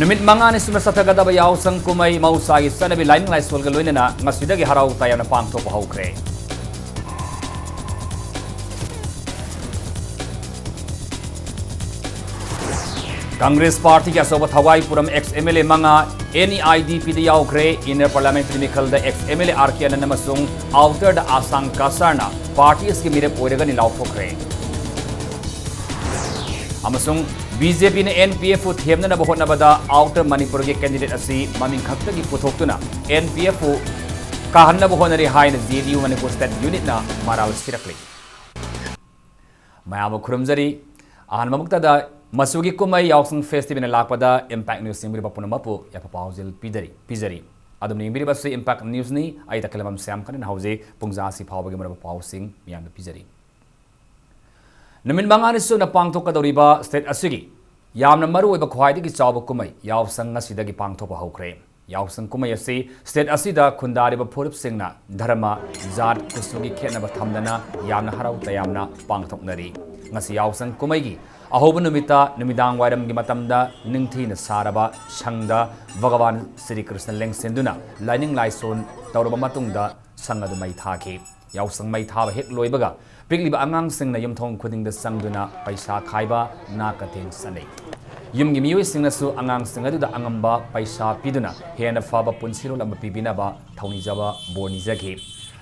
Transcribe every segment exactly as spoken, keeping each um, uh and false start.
ꯅꯨꯃꯤꯠ ꯃꯉꯥꯅꯤ ꯁꯨꯅ ꯆꯠꯊꯒꯗꯕ ꯌꯥꯎꯁꯪ ꯀꯨꯝꯍꯩ ꯃꯍꯧꯁꯥꯒꯤ ꯆꯠꯅꯕꯤ ꯂꯥꯏꯅꯤꯡ ꯂꯥꯏꯁꯣꯜꯒ ꯂꯣꯏꯅꯅ ꯉꯁꯤꯗꯒꯤ ꯍꯔꯥꯎ ꯇꯌꯥꯝꯅ ꯄꯥꯡꯊꯣꯛꯄ ꯍꯧꯈ꯭ꯔꯦ꯫ ꯀꯪꯒ꯭ꯔꯦꯁ ꯄꯥꯔꯇꯤꯒꯤ ꯑꯆꯧꯕ ꯊꯋꯥꯏ ꯄꯨꯔꯝ ex M L A ꯃꯉꯥ N E I D P ꯗ ꯌꯥꯎꯈ꯭ꯔꯦ꯫ Inner Parliamentary ꯃꯤꯈꯜꯗ ex M L A R K ꯑꯅꯟ ꯑꯃꯁꯨꯡ outer ꯗ ꯑꯁꯥꯡ ꯀꯁꯥꯔꯅ ꯄꯥꯔꯇꯤ ꯑꯁꯤꯒꯤ ꯃꯤꯔꯦꯞ ꯑꯣꯏꯔꯒꯅꯤ ꯂꯥꯎꯊꯣꯛꯈ꯭ꯔꯦ꯫ ꯑꯃꯁꯨꯡ B J P ꯅ N P F ꯎ ꯊꯦꯝꯅꯅꯕ ꯍꯣꯠꯅꯕꯗ outer ꯃꯅꯤꯄꯨꯔꯒꯤ candidate ꯑꯁꯤ ꯃꯃꯤꯡ ꯈꯛꯇꯒꯤ ꯄꯨꯊꯣꯛꯇꯨꯅ N P F ꯎ ꯀꯥꯍꯟꯅꯕ ꯍꯣꯠꯅꯔꯤ ꯍꯥꯏꯅ J D U Manipur State Unit ꯅ ꯃꯔꯥꯜ ꯁꯤꯔꯛꯂꯤ꯫ ꯃꯌꯥꯝꯕꯨ ꯈꯨꯔꯨꯝꯖꯔꯤ꯫ ꯑꯍꯥꯟꯕꯃꯛꯇꯗ ꯃꯆꯨꯒꯤ ꯀꯨꯝꯍꯩ ꯌꯥꯎꯁꯪ festival ꯅ ꯂꯥꯛꯄꯗ Impact News ꯌꯦꯡꯕꯤꯔꯤꯕ ꯄꯨꯝꯅꯃꯛꯄꯨ ꯌꯥꯏꯐ ꯄꯥꯎꯖꯦꯜ ꯄꯤꯖꯔꯤ, ꯄꯤꯖꯔꯤ꯫ ꯑꯗꯨꯝꯅ ꯌꯦꯡꯕꯤꯔꯤꯕꯁꯤ Impact News ꯅꯤ꯫ ꯑꯩ ꯇꯈꯦꯜꯂꯝꯕꯝ ꯁ꯭ꯌꯥꯝ ꯀꯟꯅ ꯍꯧꯖꯤꯛ ꯄꯨꯡ ꯖꯥꯁꯤ ꯐꯥꯎꯕꯒꯤ ꯃꯔꯨꯑꯣꯏꯕ ꯄꯥꯎꯁꯤꯡ ꯃꯤꯌꯥꯝꯗ ꯄꯤꯖꯔꯤ꯫ ꯅꯨꯃꯤꯠ ꯃꯉꯥꯅꯤ ꯁꯨꯅ ꯄꯥꯡꯊꯣꯛꯀꯗꯧꯔꯤꯕ state ꯑꯁꯤꯒꯤ ꯌꯥꯝꯅ ꯃꯔꯨꯑꯣꯏꯕ ꯈ꯭ꯋꯥꯏꯗꯒꯤ ꯆꯥꯎꯕ ꯀꯨꯝꯍꯩ ꯌꯥꯎꯁꯪ ꯉꯁꯤꯗꯒꯤ ꯄꯥꯡꯊꯣꯛꯄ ꯍꯧꯈ꯭ꯔꯦ꯫ ꯌꯥꯎꯁꯪ ꯀꯨꯝꯍꯩ ꯑꯁꯤ state ꯑꯁꯤꯗ ꯈꯨꯟꯗꯥꯔꯤꯕ ꯐꯨꯔꯨꯞꯁꯤꯡꯅ ꯙꯔꯃ, ꯖꯥꯠ, ꯀꯨꯆꯨꯒꯤ ꯈꯦꯠꯅꯕ ꯊꯝꯗꯅ ꯌꯥꯝꯅ ꯍꯔꯥꯎ ꯇꯌꯥꯝꯅ ꯄꯥꯡꯊꯣꯛꯅꯔꯤ꯫ ꯉꯁꯤ ꯌꯥꯎꯁꯪ ꯀꯨꯝꯍꯩꯒꯤ ꯑꯍꯧꯕ ꯅꯨꯃꯤꯠꯇ ꯅꯨꯃꯤꯗꯥꯡ ꯋꯥꯏꯔꯝꯒꯤ ꯃꯇꯝꯗ ꯅꯤꯡꯊꯤꯅ ꯁꯥꯔꯕ ꯁꯪꯗ ꯚꯒꯋꯥꯟ ꯁ꯭ꯔꯤ ꯀ꯭ꯔꯤꯁꯅ ꯂꯦꯡꯁꯤꯟꯗꯨꯅ ꯂꯥꯏꯅꯤꯡ ꯂꯥꯏꯁꯣꯟ ꯇꯧꯔꯕ ꯃꯇꯨꯡꯗ ꯁꯪ ꯑꯗꯨ ꯃꯩ ꯊꯥꯈꯤ꯫ ꯌꯥꯎꯁꯪ ꯃꯩ ꯊꯥꯕ ꯍꯦꯛ ꯂꯣꯏꯕꯒ ꯄꯤꯛꯂꯤꯕ ꯑꯉꯥꯡꯁꯤꯡꯅ ꯌꯨꯝꯊꯣꯡ ꯈꯨꯗꯤꯡꯗ ꯆꯪꯗꯨꯅ ꯄꯩꯁꯥ ꯈꯥꯏꯕ, ꯅꯥ ꯀꯊꯦꯡ ꯆꯠꯅꯩ꯫ ꯌꯨꯝꯒꯤ ꯃꯤꯑꯣꯏꯁꯤꯡꯅꯁꯨ ꯑꯉꯥꯡꯁꯤꯡ ꯑꯗꯨꯗ ꯑꯉꯝꯕ ꯄꯩꯁꯥ ꯄꯤꯗꯨꯅ ꯍꯦꯟꯅ ꯐꯕ ꯄꯨꯟꯁꯤꯔꯣꯜ ꯑꯃ ꯄꯤꯕꯤꯅꯕ ꯊꯧꯅꯤꯖꯕ ꯕꯣꯔ ꯅꯤꯖꯈꯤ꯫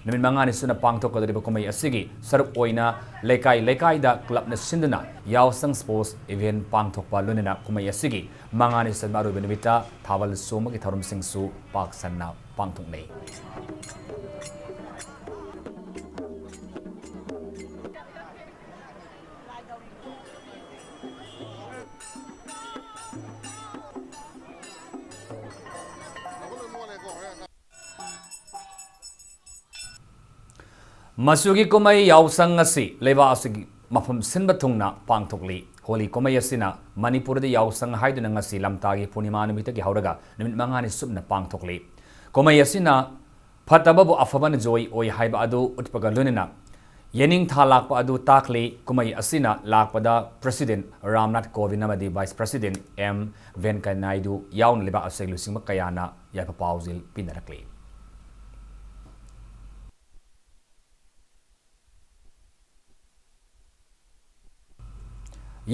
ꯅꯨꯃꯤꯠ ꯃꯉꯥꯅꯤ ꯁꯨꯅ ꯄꯥꯡꯊꯣꯛꯀꯗꯧꯔꯤꯕ ꯀꯨꯝꯍꯩ ꯑꯁꯤꯒꯤ ꯁꯔꯨꯛ ꯑꯣꯏꯅ ꯂꯩꯀꯥꯏ ꯂꯩꯀꯥꯏꯗ club ꯅ ꯁꯤꯟꯗꯨꯅ ꯌꯥꯎꯁꯪ sports event ꯄꯥꯡꯊꯣꯛꯄ ꯂꯣꯏꯅꯅ ꯀꯨꯝꯍꯩ ꯑꯁꯤꯒꯤ ꯃꯉꯥꯅꯤ ꯆꯟꯕ ꯑꯔꯣꯏꯕ ꯅꯨꯃꯤꯠꯇ ꯊꯥꯕꯜ ꯆꯣꯡꯕꯒꯤ ꯊꯧꯔꯝꯁꯤꯡꯁꯨ ꯄꯥꯛ ꯁꯟꯅ ꯄꯥꯡꯊꯣꯛꯅꯩ꯫ ꯃꯆꯨꯒꯤ ꯀꯨꯝꯍꯩ ꯌꯥꯎꯁꯪ ꯑꯁꯤ ꯂꯩꯕꯥꯛ ꯑꯁꯤꯒꯤ ꯃꯐꯝ ꯁꯤꯟꯕ ꯊꯨꯡꯅ ꯄꯥꯡꯊꯣꯛꯂꯤ꯫ ꯍꯣꯂꯤ ꯀꯨꯝꯍꯩ ꯑꯁꯤꯅ ꯃꯅꯤꯄꯨꯔꯗ ꯌꯥꯎꯁꯪ ꯍꯥꯏꯗꯨꯅ ꯉꯁꯤ ꯂꯝꯇꯥꯒꯤ ꯄꯨꯔꯅꯤꯃꯥ ꯅꯨꯃꯤꯠꯇꯒꯤ ꯍꯧꯔꯒ ꯅꯨꯃꯤꯠ ꯃꯉꯥꯅꯤ ꯆꯨꯞꯅ ꯄꯥꯡꯊꯣꯛꯂꯤ꯫ ꯀꯨꯝꯍꯩ ꯑꯁꯤꯅ ꯐꯠꯇꯕꯕꯨ ꯑꯐꯕꯅ ꯖꯣꯏ ꯑꯣꯏ ꯍꯥꯏꯕ ꯑꯗꯨ ꯎꯠꯄꯒ ꯂꯣꯏꯅꯅ ꯌꯦꯅꯤꯡꯊꯥ ꯂꯥꯛꯄ ꯑꯗꯨ ꯇꯥꯛꯂꯤ꯫ ꯀꯨꯝꯍꯩ ꯑꯁꯤꯅ ꯂꯥꯛꯄꯗ President ꯔꯥꯝꯅꯥꯊ ꯀꯣꯕꯤꯟꯗ ꯑꯃꯗꯤ Vice President ꯑꯦꯝ ꯚꯦꯡꯀꯌꯥ ꯅꯥꯏꯗꯨ ꯌꯥꯎꯅ ꯂꯩꯕꯥꯛ ꯑꯁꯤꯒꯤ ꯂꯨꯆꯤꯡꯕ ꯀꯌꯥꯅ ꯌꯥꯏꯐ ꯄꯥꯎꯖꯦꯜ ꯄꯤꯅꯔꯛꯂꯤ꯫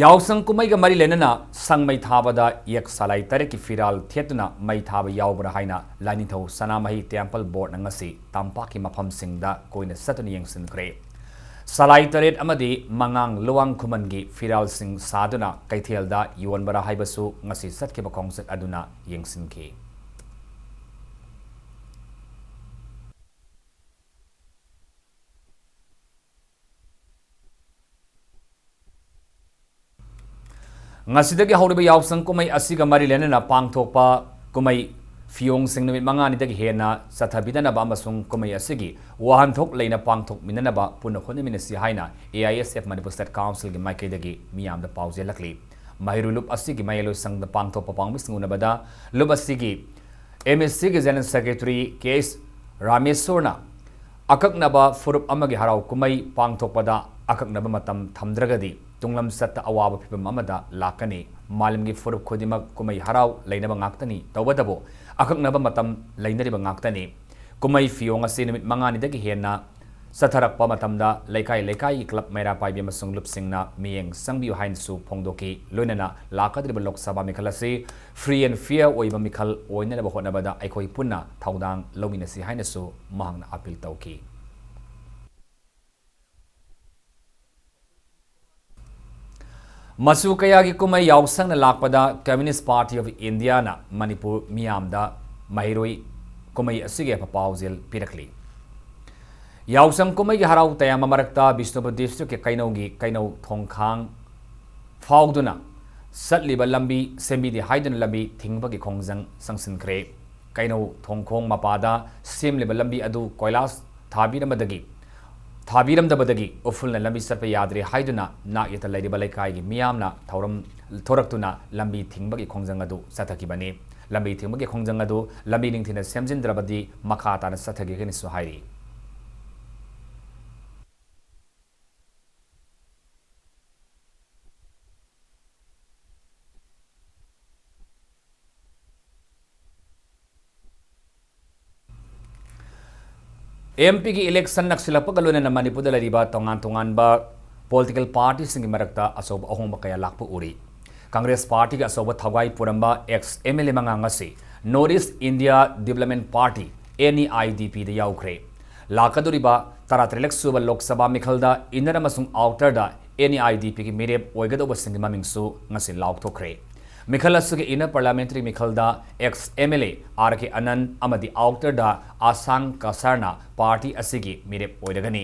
ꯌꯥꯎꯁꯪ ꯀꯨꯝꯍꯩꯒ ꯃꯔꯤ ꯂꯩꯅꯅ ꯁꯪ ꯃꯩ ꯊꯥꯕꯗ ꯌꯦꯛ ꯁꯂꯥꯏ ꯇꯔꯦꯠꯀꯤ ꯐꯤꯔꯥꯜ ꯊꯦꯠꯇꯨꯅ ꯃꯩ ꯊꯥꯕ ꯌꯥꯎꯕ꯭ꯔꯥ ꯍꯥꯏꯅ ꯂꯥꯏꯅꯤꯡꯊꯧ ꯁꯅꯥꯃꯍꯤ Temple Boardꯅ ꯉꯁꯤ ꯇꯝꯄꯥꯛꯀꯤ ꯃꯐꯝꯁꯤꯡꯗ ꯀꯣꯏꯅ ꯆꯠꯇꯨꯅ ꯌꯦꯡꯁꯤꯟꯈ꯭ꯔꯦ꯫ ꯁꯂꯥꯏ ꯇꯔꯦꯠ ꯑꯃꯗꯤ ꯃꯉꯥꯡ ꯂꯨꯋꯥꯡ ꯈꯨꯃꯟꯒꯤ ꯐꯤꯔꯥꯜꯁꯤꯡ ꯁꯥꯗꯨꯅ ꯀꯩꯊꯦꯜꯗ ꯌꯣꯟꯕ꯭ꯔꯥ ꯍꯥꯏꯕꯁꯨ ꯉꯁꯤ ꯆꯠꯈꯤꯕ ꯈꯣꯡꯆꯠ ꯑꯗꯨꯅ ꯌꯦꯡꯁꯤꯟꯈꯤ꯫ ꯉꯁꯤꯗꯒꯤ ꯍꯧꯔꯤꯕ ꯌꯥꯎꯁꯪ ꯀꯨꯝꯍꯩ ꯑꯁꯤꯒ ꯃꯔꯤ ꯂꯩꯅꯅ ꯄꯥꯡꯊꯣꯛꯄ ꯀꯨꯝꯍꯩ ꯐꯤꯌꯣꯡꯁꯤꯡ ꯅꯨꯃꯤꯠ ꯃꯉꯥꯅꯤꯗꯒꯤ ꯍꯦꯟꯅ ꯆꯠꯊꯕꯤꯗꯅꯕ ꯑꯃꯁꯨꯡ ꯀꯨꯝꯍꯩ ꯑꯁꯤꯒꯤ ꯋꯥꯍꯟꯊꯣꯛ ꯂꯩꯅ ꯄꯥꯡꯊꯣꯛꯃꯤꯟꯅꯅꯕ ꯄꯨꯟꯅ ꯍꯣꯠꯅꯃꯤꯟꯅꯁꯤ ꯍꯥꯏꯅ A I S F Manipur State Councilꯒꯤ ꯃꯥꯏꯀꯩꯗꯒꯤ ꯃꯤꯌꯥꯝꯗ ꯄꯥꯎꯖꯦꯜꯂꯛꯂꯤ꯫ ꯃꯍꯩꯔꯣꯏ ꯂꯨꯞ ꯑꯁꯤꯒꯤ ꯃꯌꯥꯏꯂꯣꯏ ꯁꯪꯗ ꯄꯥꯡꯊꯣꯛꯄ ꯄꯥꯎꯃꯤꯁꯤꯡ ꯎꯅꯕꯗ ꯂꯨꯞ ꯑꯁꯤꯒꯤ M S Cꯒꯤ General Secretary K S ꯔꯥꯃꯦꯁꯣꯔꯅ ꯑꯀꯛꯅꯕ ꯐꯨꯔꯨꯞ ꯑꯃꯒꯤ ꯍꯔꯥꯎ ꯀꯨꯝꯍꯩ ꯄꯥꯡꯊꯣꯛꯄꯗ ꯑꯀꯛꯅꯕ ꯃꯇꯝ ꯊꯝꯗ꯭ꯔꯒꯗꯤ ꯇꯨꯡꯂꯝꯆꯠꯇ ꯑꯋꯥꯕ ꯐꯤꯚꯝ ꯑꯃꯗ ꯂꯥꯛꯀꯅꯤ꯫ ꯃꯥꯂꯦꯝꯒꯤ ꯐꯨꯔꯨꯞ ꯈꯨꯗꯤꯡꯃꯛ ꯀꯨꯝꯍꯩ ꯍꯔꯥꯎ ꯂꯩꯅꯕ ꯉꯥꯛꯇꯅꯤ꯫ ꯇꯧꯕꯇꯕꯨ ꯑꯀꯛꯅꯕ ꯃꯇꯝ ꯂꯩꯅꯔꯤꯕ ꯉꯥꯛꯇꯅꯤ꯫ ꯀꯨꯝꯍꯩ ꯐꯤꯌꯣꯡ ꯑꯁꯤ ꯅꯨꯃꯤꯠ ꯃꯉꯥꯅꯤꯗꯒꯤ ꯍꯦꯟꯅ ꯆꯠꯊꯔꯛꯄ ꯃꯇꯝꯗ ꯂꯩꯀꯥꯏ ꯂꯩꯀꯥꯏꯒꯤ club ꯃꯩꯔꯥ ꯄꯥꯏꯕꯤ ꯑꯃꯁꯨꯡ ꯂꯨꯞꯁꯤꯡꯅ ꯃꯤꯠꯌꯦꯡ ꯆꯪꯕꯤꯌꯨ ꯍꯥꯏꯅꯁꯨ ꯐꯣꯡꯗꯣꯛꯈꯤ꯫ ꯂꯣꯏꯅꯅ ꯂꯥꯛꯀꯗꯧꯔꯤꯕ ꯂꯣꯛ ꯁꯚꯥ ꯃꯤꯈꯜ ꯑꯁꯤ free and fair ꯑꯣꯏꯕ ꯃꯤꯈꯜ ꯑꯣꯏꯅꯅꯕ ꯍꯣꯠꯅꯕꯗ ꯑꯩꯈꯣꯏ ꯄꯨꯟꯅ ꯊꯧꯗꯥꯡ ꯂꯧꯃꯤꯟꯅꯁꯤ ꯍꯥꯏꯅꯁꯨ ꯃꯍꯥꯛꯅ appeal ꯇꯧꯈꯤ꯫ ꯃꯆꯨ ꯀꯌꯥꯒꯤ ꯀꯨꯝꯍꯩ ꯌꯥꯎꯁꯪꯅ ꯂꯥꯛꯄꯗ Communist Party of Indiaꯅ ꯃꯅꯤꯄꯨꯔ ꯃꯤꯌꯥꯝꯗ ꯃꯍꯩꯔꯣꯏ ꯀꯨꯝꯍꯩ ꯑꯁꯤꯒꯤ ꯑꯐ ꯄꯥꯎꯖꯦꯜ ꯄꯤꯔꯛꯂꯤ꯫ ꯌꯥꯎꯁꯪ ꯀꯨꯝꯍꯩꯒꯤ ꯍꯔꯥꯎ ꯇꯌꯥꯝꯕ ꯃꯔꯛꯇ ꯕꯤꯁꯅꯨꯄꯨꯔ districtꯀꯤ ꯀꯩꯅꯧꯒꯤ ꯀꯩꯅꯧ ꯊꯣꯡꯈꯥꯡ ꯐꯥꯎꯗꯨꯅ ꯆꯠꯂꯤꯕ ꯂꯝꯕꯤ ꯁꯦꯝꯕꯤꯗꯦ ꯍꯥꯏꯗꯨꯅ ꯂꯝꯕꯤ ꯊꯤꯡꯕꯒꯤ ꯈꯣꯡꯖꯪ ꯆꯪꯁꯤꯟꯈ꯭ꯔꯦ꯫ ꯀꯩꯅꯧ ꯊꯣꯡꯈꯣꯡ ꯃꯄꯥꯗ ꯁꯦꯝꯂꯤꯕ ꯂꯝꯕꯤ ꯑꯗꯨ ꯀꯣꯏꯂꯥꯁ ꯊꯥꯕꯤꯔꯝꯕꯗꯒꯤ, ꯊꯥꯕꯤꯔꯝꯗꯕꯗꯒꯤ ꯎꯐꯨꯜꯅ ꯂꯝꯕꯤ ꯆꯠꯄ ꯌꯥꯗ꯭ꯔꯦ ꯍꯥꯏꯗꯨꯅ ꯅꯥꯛ ꯌꯦꯠꯇ ꯂꯩꯔꯤꯕ ꯂꯩꯀꯥꯏꯒꯤ ꯃꯤꯌꯥꯝꯅ ꯊꯧꯔꯝ ꯊꯣꯔꯛꯇꯨꯅ ꯂꯝꯕꯤ ꯊꯤꯡꯕꯒꯤ ꯈꯣꯡꯖꯪ ꯑꯗꯨ ꯆꯠꯊꯈꯤꯕꯅꯤ꯫ ꯂꯝꯕꯤ ꯊꯤꯡꯕꯒꯤ ꯈꯣꯡꯖꯪ ꯑꯗꯨ ꯂꯝꯕꯤ ꯅꯤꯡꯊꯤꯅ ꯁꯦꯝꯖꯤꯟꯗ꯭ꯔꯕꯗꯤ ꯃꯈꯥ ꯇꯥꯅ ꯆꯠꯊꯈꯤꯒꯅꯤꯁꯨ ꯍꯥꯏꯔꯤ꯫ ꯑꯦꯝ ꯄꯤꯒꯤ ꯏꯂꯦꯛꯁꯟ ꯅꯛꯁꯤꯜꯂꯛꯄꯒ ꯂꯣꯏꯅꯅ ꯃꯅꯤꯄꯨꯔꯗ ꯂꯩꯔꯤꯕ ꯇꯣꯉꯥꯟ ꯇꯣꯉꯥꯟꯕ ꯄꯣꯂꯤꯇꯤꯀꯦꯜ ꯄꯥꯔꯇꯤꯁꯤꯡꯒꯤ ꯃꯔꯛꯇ ꯑꯆꯧꯕ ꯑꯍꯣꯡꯕ ꯀꯌꯥ ꯂꯥꯛꯄ ꯎꯔꯤ꯫ ꯀꯪꯒ꯭ꯔꯦꯁ ꯄꯥꯔꯇꯤꯒꯤ ꯑꯆꯧꯕ ꯊꯧꯒꯥꯏ ꯄꯨꯔꯝꯕ ꯑꯦꯛꯁ ꯑꯦꯝ ꯑꯦꯜ ꯑꯦ ꯃꯉꯥ ꯉꯁꯤ north east India development party, and E I ꯗꯤ ꯄꯤꯗ ꯌꯥꯎꯈ꯭ꯔꯦ꯫ ꯂꯥꯛꯀꯗꯧꯔꯤꯕ ꯇꯔꯥꯇꯔꯦꯠ ꯁꯨꯕ ꯂꯣꯛ ꯁꯚꯥ ꯃꯤꯈꯜꯗ ꯏꯟꯅꯔ ꯑꯃꯁꯨꯡ ꯑꯥꯎꯇꯔꯗ ꯑꯦꯟ ꯏ ꯑꯥꯏ ꯗꯤ ꯄꯤꯒꯤ ꯃꯤꯔꯦꯞ ꯑꯣꯏꯒꯗꯧꯕꯁꯤꯡꯒꯤ ꯃꯃꯤꯡꯁꯨ ꯉꯁꯤ ꯂꯥꯎꯊꯣꯛꯈ꯭ꯔꯦ꯫ ꯃꯤꯈꯜ ꯑꯁꯤꯒꯤ ꯏꯟꯅꯔ ꯄꯥꯔꯂꯤꯌꯥꯃꯦꯟꯇꯔꯤ ꯃꯤꯈꯜꯗ ex M L A R K Anan ꯑꯃꯗꯤ ꯑꯥꯎꯇꯔꯗ ꯑꯁꯥꯡ ꯀꯁꯥꯔꯅ ꯄꯥꯔꯇꯤ ꯑꯁꯤꯒꯤ ꯃꯤꯔꯦꯞ ꯑꯣꯏꯔꯒꯅꯤ꯫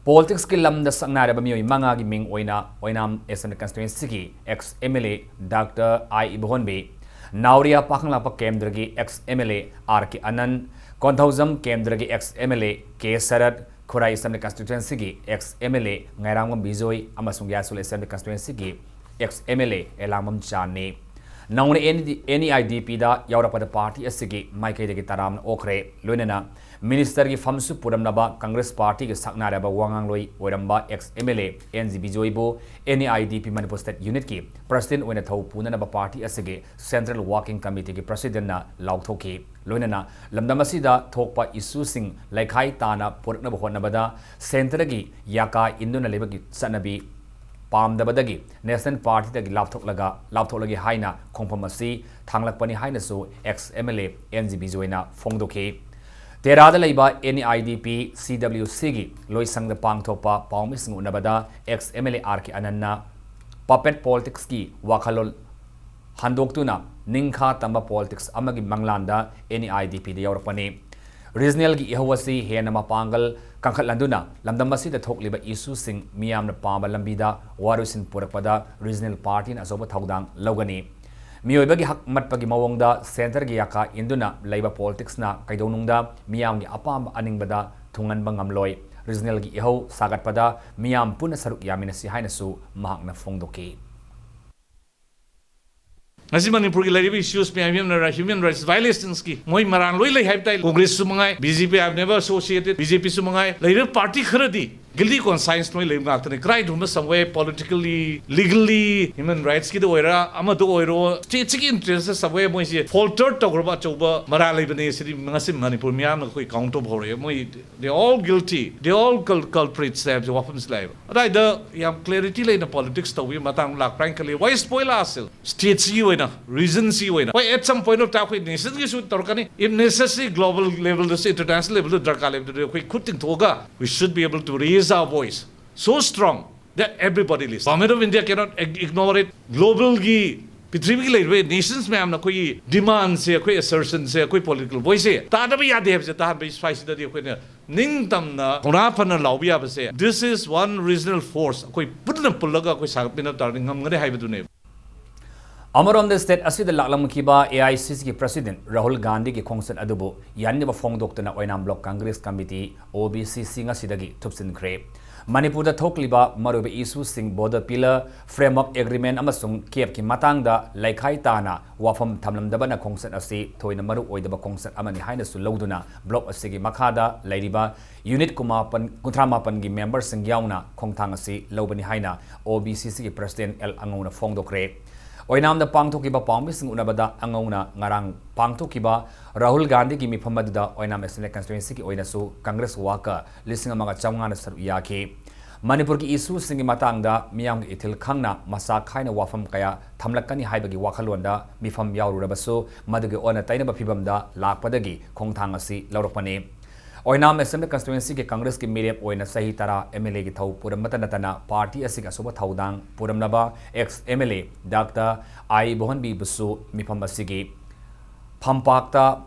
ꯄꯣꯂꯤꯇꯤꯛꯁꯀꯤ ꯂꯝꯗ ꯁꯛꯅꯥꯏꯔꯕ ꯃꯤꯑꯣꯏ ꯃꯉꯥꯒꯤ ꯃꯤꯡ ꯑꯣꯏꯅ ꯑꯣꯏꯅꯥꯝ ꯑꯦꯁꯦꯝꯕ꯭ꯂꯤ ꯀꯟꯁꯇꯤꯇ꯭ꯋꯦꯟꯁꯤꯒꯤ ex M L A doctor I Ibohonbi, Nauriya Pakhanglakpa ꯀꯦꯟꯗ꯭ꯔꯒꯤ ex M L A R K Anan, Konthoujam ꯀꯦꯟꯗ꯭ꯔꯒꯤ ex M L A K Sarat, Khurai assembly ꯀꯟꯁꯇꯤꯇ꯭ꯋꯦꯟꯁꯤꯒꯤ ex M L A Ngairangbam Bijoy ꯑꯃꯁꯨꯡ ꯌꯥꯏꯁꯀꯨꯜ ꯑꯦꯁꯦꯝꯕ꯭ꯂꯤ ꯀꯟꯁꯇꯤꯇ꯭ꯋꯦꯟꯁꯤꯒꯤ ex M L A Elangbam ꯆꯥꯟꯅꯤ꯫ ꯅꯧꯅ ꯑꯦꯟ ꯏ ꯑꯥꯏ ꯗꯤ ꯄꯤꯗ ꯌꯥꯎꯔꯛꯄꯗ ꯄꯥꯔꯇꯤ ꯑꯁꯤꯒꯤ ꯃꯥꯏꯀꯩꯗꯒꯤ ꯇꯔꯥꯝꯅ ꯑꯣꯛꯈ꯭ꯔꯦ꯫ ꯂꯣꯏꯅꯅ ꯃꯤꯅꯤꯁꯇꯔꯒꯤ ꯐꯝꯁꯨ ꯄꯨꯔꯝꯂꯕ ꯀꯪꯒ꯭ꯔꯦꯁ ꯄꯥꯔꯇꯤꯒꯤ ꯁꯛꯅꯥꯏꯔꯕ ꯋꯥꯉꯥꯡꯂꯣꯏ ꯑꯣꯏꯔꯝꯕ ex M L A N G ꯕꯤꯖꯣꯏꯕꯨ N E I D P Manipur state ꯌꯨꯅꯤꯠꯀꯤ ꯄ꯭ꯔꯁꯤꯗꯦꯟꯠ ꯑꯣꯏꯅ ꯊꯧ ꯄꯨꯅꯅꯕ ꯄꯥꯔꯇꯤ ꯑꯁꯤꯒꯤ ꯁꯦꯟꯇ꯭ꯔꯦꯜ ꯋꯥꯔꯀꯤꯡ ꯀꯃꯤꯇꯤꯒꯤ ꯄ꯭ꯔꯁꯤꯗꯦꯟꯠꯅ ꯂꯥꯎꯊꯣꯛꯈꯤ꯫ ꯂꯣꯏꯅꯅ ꯂꯝꯗꯝ ꯑꯁꯤꯗ ꯊꯣꯛꯄ ꯏꯁꯨꯁꯤꯡ ꯂꯩꯈꯥꯏ ꯇꯥꯅ ꯄꯨꯔꯛꯅꯕ ꯍꯣꯠꯅꯕꯗ ꯁꯦꯟꯇꯔꯒꯤ ꯌꯥꯀꯥ ꯏꯟꯗꯨꯅ ꯂꯩꯕꯒꯤ ꯆꯠꯅꯕꯤ ꯄꯥꯝꯗꯕꯗꯒꯤ ꯅꯦꯁꯅꯦꯜ ꯄꯥꯔꯇꯤꯗꯒꯤ ꯂꯥꯞꯊꯣꯛꯂꯒ, ꯂꯥꯞꯊꯣꯛꯂꯒꯦ ꯍꯥꯏꯅ ꯈꯣꯡꯐꯝ ꯑꯁꯤ ꯊꯥꯡꯂꯛꯄꯅꯤ ꯍꯥꯏꯅꯁꯨ ex M L A N G ꯕꯤꯖꯣꯏꯅ ꯐꯣꯡꯗꯣꯛꯈꯤ꯫ ꯇꯦꯔꯥꯗ ꯂꯩꯕ ꯑꯦꯟ ꯏ ꯑꯥꯏ ꯗꯤ ꯄꯤ ꯁꯤ ꯗꯕ꯭ꯂꯤꯎ ꯁꯤꯒꯤ ꯂꯣꯏꯁꯪꯗ ꯄꯥꯡꯊꯣꯛꯄ ꯄꯥꯎꯃꯤꯁꯤꯡ ꯎꯅꯕꯗ ex M L A R K ꯑꯅꯟꯅ puppet politicsꯀꯤ ꯋꯥꯈꯜꯂꯣꯟ ꯍꯟꯗꯣꯛꯇꯨꯅ ꯅꯤꯡꯈꯥ ꯇꯝꯕ ꯄꯣꯂꯤꯇꯤꯛꯁ ꯑꯃꯒꯤ ꯃꯪꯂꯥꯟꯗ ꯑꯦꯟ ꯏ ꯑꯥꯏ ꯗꯤ ꯄꯤꯗ ꯌꯥꯎꯔꯛꯄꯅꯤ꯫ ꯔꯤꯖꯅꯦꯜꯒꯤ ꯏꯍꯧ ꯑꯁꯤ ꯍꯦꯟꯅ ꯃꯄꯥꯡꯒꯜ ꯀꯟꯈꯠꯍꯟꯗꯨꯅ ꯂꯝꯗꯝ ꯑꯁꯤꯗ ꯊꯣꯛꯂꯤꯕ ꯏꯁꯨꯁꯤꯡ ꯃꯤꯌꯥꯝꯅ ꯄꯥꯝꯕ ꯂꯝꯕꯤꯗ ꯋꯥꯔꯣꯏꯁꯤꯟ ꯄꯨꯔꯛꯄꯗ ꯔꯤꯖꯅꯦꯜ ꯄꯥꯔꯇꯤꯅ ꯑꯆꯧꯕ ꯊꯧꯗꯥꯡ ꯂꯧꯒꯅꯤ꯫ ꯃꯤꯑꯣꯏꯕꯒꯤ ꯍꯛ ꯃꯠꯄꯒꯤ ꯃꯑꯣꯡꯗ ꯁꯦꯟꯇꯔꯒꯤ ꯌꯥꯀꯥ ꯏꯟꯗꯨꯅ ꯂꯩꯕ ꯄꯣꯂꯤꯇꯤꯛꯁꯅ ꯀꯩꯗꯧꯅꯨꯡꯗ ꯃꯤꯌꯥꯝꯒꯤ ꯑꯄꯥꯝꯕ ꯑꯅꯤꯡꯕꯗ ꯊꯨꯡꯍꯟꯕ ꯉꯝꯂꯣꯏ꯫ ꯔꯤꯖꯅꯦꯜꯒꯤ ꯏꯍꯧ ꯁꯥꯒꯠꯄꯗ ꯃꯤꯌꯥꯝ ꯄꯨꯟꯅ ꯁꯔꯨꯛ ꯌꯥꯃꯤꯟꯅꯁꯤ ꯍꯥꯏꯅꯁꯨ ꯃꯍꯥꯛꯅ ꯐꯣꯡꯗꯣꯛꯈꯤ꯫ ꯉꯁꯤ ꯃꯅꯤꯄꯨꯔꯒꯤ ꯂꯩꯔꯤꯕ ꯏꯁꯨꯁ ꯃꯌꯥꯝ, ꯍ꯭ꯌꯨꯃꯦꯟ ꯔꯥꯏꯠꯁ, ꯍ꯭ꯌꯨꯃꯦꯟ ꯔꯥꯏꯠꯁ ꯚꯥꯏꯑꯣꯂꯦꯁꯟꯁꯀꯤ ꯃꯣꯏ ꯃꯔꯥꯡ ꯂꯣꯏ ꯂꯩ ꯍꯥꯏꯕ ꯇꯥꯏ꯫ ꯀꯣꯡꯒ꯭ꯔꯦꯁꯁꯨ ꯃꯉꯥꯏ, B J P, I have never associated, B J ꯄꯤꯁꯨ ꯃꯉꯥꯏ, ꯂꯩꯔꯤꯕ ꯄꯥꯔꯇꯤ ꯈꯔꯗꯤ Guilty conscience ꯂꯣꯏ ꯂꯩꯕ ꯉꯥꯛꯇꯅꯤ꯫ ꯀꯗꯥꯏꯗꯒꯨꯝꯕ somewhere politically, legally, human rightsꯀꯤꯗ ꯑꯣꯏꯔ, ꯑꯃꯗ ꯑꯣꯏꯔꯣ, stateꯁꯤꯒꯤ interest somewhere ꯃꯣꯏꯁꯦ falter ꯇꯧꯈ꯭ꯔꯕ ꯑꯆꯧꯕ ꯃꯔꯥ ꯂꯩꯕꯅꯤ꯫ ꯁꯤꯗꯤ ꯉꯁꯤ ꯃꯅꯤꯄꯨꯔ ꯃꯤꯌꯥꯝꯅ ꯑꯩꯈꯣꯏ count ꯇꯧꯕ ꯍꯧꯔꯛꯑꯦ꯫ ꯃꯣꯏ they all guilty, they all cul-, culprits ꯍꯥꯏꯕꯁꯦ ꯋꯥꯐꯝꯁꯤ ꯂꯥꯛꯑꯦꯕ꯫ ꯑꯗꯥꯏꯗ ꯌꯥꯝ clarity ꯂꯩꯅ politics ꯇꯧꯕꯒꯤ ꯃꯇꯥꯡ ꯂꯥꯛꯄ꯭ꯔꯥ ꯍꯥꯏꯅ ꯈꯜꯂꯤ꯫ Why spoil ourselves? Stateꯁꯤꯒꯤ ꯑꯣꯏꯅ, regionꯁꯤꯒꯤ ꯑꯣꯏꯅ꯫ ꯍꯣꯏ, at some point of time ꯑꯩꯈꯣꯏ nationꯒꯤꯁꯨ ꯇꯧꯔꯛꯀꯅꯤ꯫ If necessary, global levelꯗꯁꯨ, international levelꯗ ꯗꯔꯀꯥꯔ ꯂꯩꯕꯗꯨꯗꯤ ꯑꯩꯈꯣoi ꯈꯨꯠ ꯇꯤꯡꯊꯣꯛꯑꯒ we should be able to raise our voice so strong that everybody listens. Government of India cannot ig-, ignore it. Globalꯒꯤ, ꯄ꯭ꯔꯤꯊꯤꯕꯤꯒꯤ ꯂꯩꯔꯤꯕ nations ꯃꯌꯥꯝꯅ ꯑꯩꯈꯣꯏꯒꯤ demandꯁꯦ, ꯑꯩꯈꯣꯏ assertionꯁꯦ, ꯑꯩꯈꯣꯏ political voiceꯁꯦ ꯇꯥꯗꯕ ꯌꯥꯗꯦ ꯍꯥꯏꯕꯁꯦ ꯇꯥꯍꯟꯕꯒꯤ ꯁ꯭ꯋꯥꯏꯁꯤꯗꯗꯤ ꯑꯩꯈꯣꯏꯅ ꯅꯤꯡꯇꯝꯅ ꯊꯧꯅꯥ ꯐꯅ ꯂꯥꯎꯕ ꯌꯥꯕꯁꯦ, this is one regional force, ꯑꯩꯈꯣꯏ ꯄꯨꯟꯅ ꯄꯨꯜꯂꯒ ꯑꯩꯈꯣꯏ ꯁꯥꯒꯠꯃꯤꯟꯅꯕ ꯇꯥꯔꯗꯤ ꯉꯝꯒꯅꯤ ꯍꯥꯏꯕꯗꯨꯅꯦꯕ꯫ ꯑꯃꯔꯣꯝꯗ, state ꯑꯁꯤꯗ ꯂꯥꯛꯂꯝꯈꯤꯕ A I C Cꯒꯤ president Rahul ꯒꯥꯟꯙꯤꯒꯤ ꯈꯣꯡꯆꯠ ꯑꯗꯨꯕꯨ ꯌꯥꯅꯤꯡꯗꯕ ꯐꯣꯡꯗꯣꯛꯇꯨꯅ ꯑꯣꯏꯅꯥꯝ block Congress committee, O B C C, ꯉꯁꯤꯗꯒꯤ ꯊꯨꯞꯆꯤꯟꯈ꯭ꯔꯦ꯫ ꯃꯅꯤꯄꯨꯔꯗ ꯊꯣꯛꯂꯤꯕ ꯃꯔꯨꯑꯣꯏꯕ issueꯁꯤꯡ, border pillar, framework agreement ꯑꯃꯁꯨꯡ CAPꯀꯤ ꯃꯇꯥꯡꯗ ꯂꯩꯈꯥꯏ ꯇꯥꯅ ꯋꯥꯐꯝ ꯊꯝꯂꯝꯗꯕꯅ ꯈꯣꯡꯆꯠ ꯑꯁꯤ ꯊꯣꯏꯅ ꯃꯔꯨ ꯑꯣꯏꯗꯕ ꯈꯣꯡꯆꯠ ꯑꯃꯅꯤ ꯍꯥꯏꯅꯁꯨ ꯂꯧꯗꯨꯅ block ꯑꯁꯤꯒꯤ ꯃꯈꯥꯗ ꯂꯩꯔꯤꯕ unit ꯀꯨꯟꯃꯥꯄꯟ, ꯀꯨꯟꯊ꯭ꯔꯥ ꯃꯥꯄꯟꯒꯤ memberꯁꯤꯡ ꯌꯥꯎꯅ ꯈꯣꯡꯊꯥꯡ ꯑꯁꯤ ꯂꯧꯕꯅꯤ ꯍꯥꯏꯅ O B C Cꯒꯤ president L ꯑꯉꯧꯅ ꯐꯣꯡꯗꯣꯛꯈ꯭ꯔꯦ꯫ ꯑꯣꯏꯅꯥꯝꯗ ꯄꯥꯡꯊꯣꯛꯈꯤꯕ ꯄꯥꯎꯃꯤꯁꯤꯡ ꯎꯅꯕꯗ ꯑꯉꯧꯅ ꯉꯔꯥꯡ ꯄꯥꯡꯊꯣꯛꯈꯤꯕ ꯔꯥꯍꯨꯜ ꯒꯥꯟꯙꯤꯒꯤ ꯃꯤꯐꯝ ꯑꯗꯨꯗ ꯑꯣꯏꯅꯥꯝ Assembly Constituencyꯒꯤ ꯑꯣꯏꯅꯁꯨ Congress worker ꯂꯤꯁꯤꯡ ꯑꯃꯒ ꯆꯥꯝꯃꯉꯥꯅ ꯁꯔꯨꯛ ꯌꯥꯈꯤ꯫ ꯃꯅꯤꯄꯨꯔꯒꯤ issueꯁꯤꯡꯒꯤ ꯃꯇꯥꯡꯗ ꯃꯤꯌꯥꯝꯒꯤ ꯏꯊꯤꯜ ꯈꯪꯅ ꯃꯆꯥ ꯈꯥꯏꯅ ꯋꯥꯐꯝ ꯀꯌꯥ ꯊꯝꯂꯛꯀꯅꯤ ꯍꯥꯏꯕꯒꯤ ꯋꯥꯈꯜꯂꯣꯟꯗ ꯃꯤꯐꯝ ꯌꯥꯎꯔꯨꯔꯕꯁꯨ, ꯃꯗꯨꯒꯤ ꯑꯣꯟꯅ ꯇꯩꯅꯕ ꯐꯤꯕꯝꯗ ꯂꯥꯛꯄꯗꯒꯤ ꯈꯣꯡꯊꯥꯡ ꯑꯁꯤ ꯂꯧꯔꯛꯄꯅꯤ꯫ ꯑꯣꯏꯅꯥꯝ Assembly Constituencyꯒꯤ Congressꯀꯤ ꯃꯤꯔꯦꯞ ꯑꯣꯏꯅ ꯆꯍꯤ ꯇꯔꯥ MLAꯒꯤ ꯊꯧ ꯄꯨꯔꯝꯕꯇ ꯅꯠꯇꯅ, party ꯑꯁꯤꯒꯤ ꯑꯆꯧꯕ ꯊꯧꯗꯥꯡ ꯄꯨꯔꯝꯂꯕ ex MLA Doctor I ꯕꯣꯍꯟꯕꯤꯕꯨꯁꯨ ꯃꯤꯐꯝ ꯑꯁꯤꯒꯤ ꯐꯝꯄꯥꯛꯇ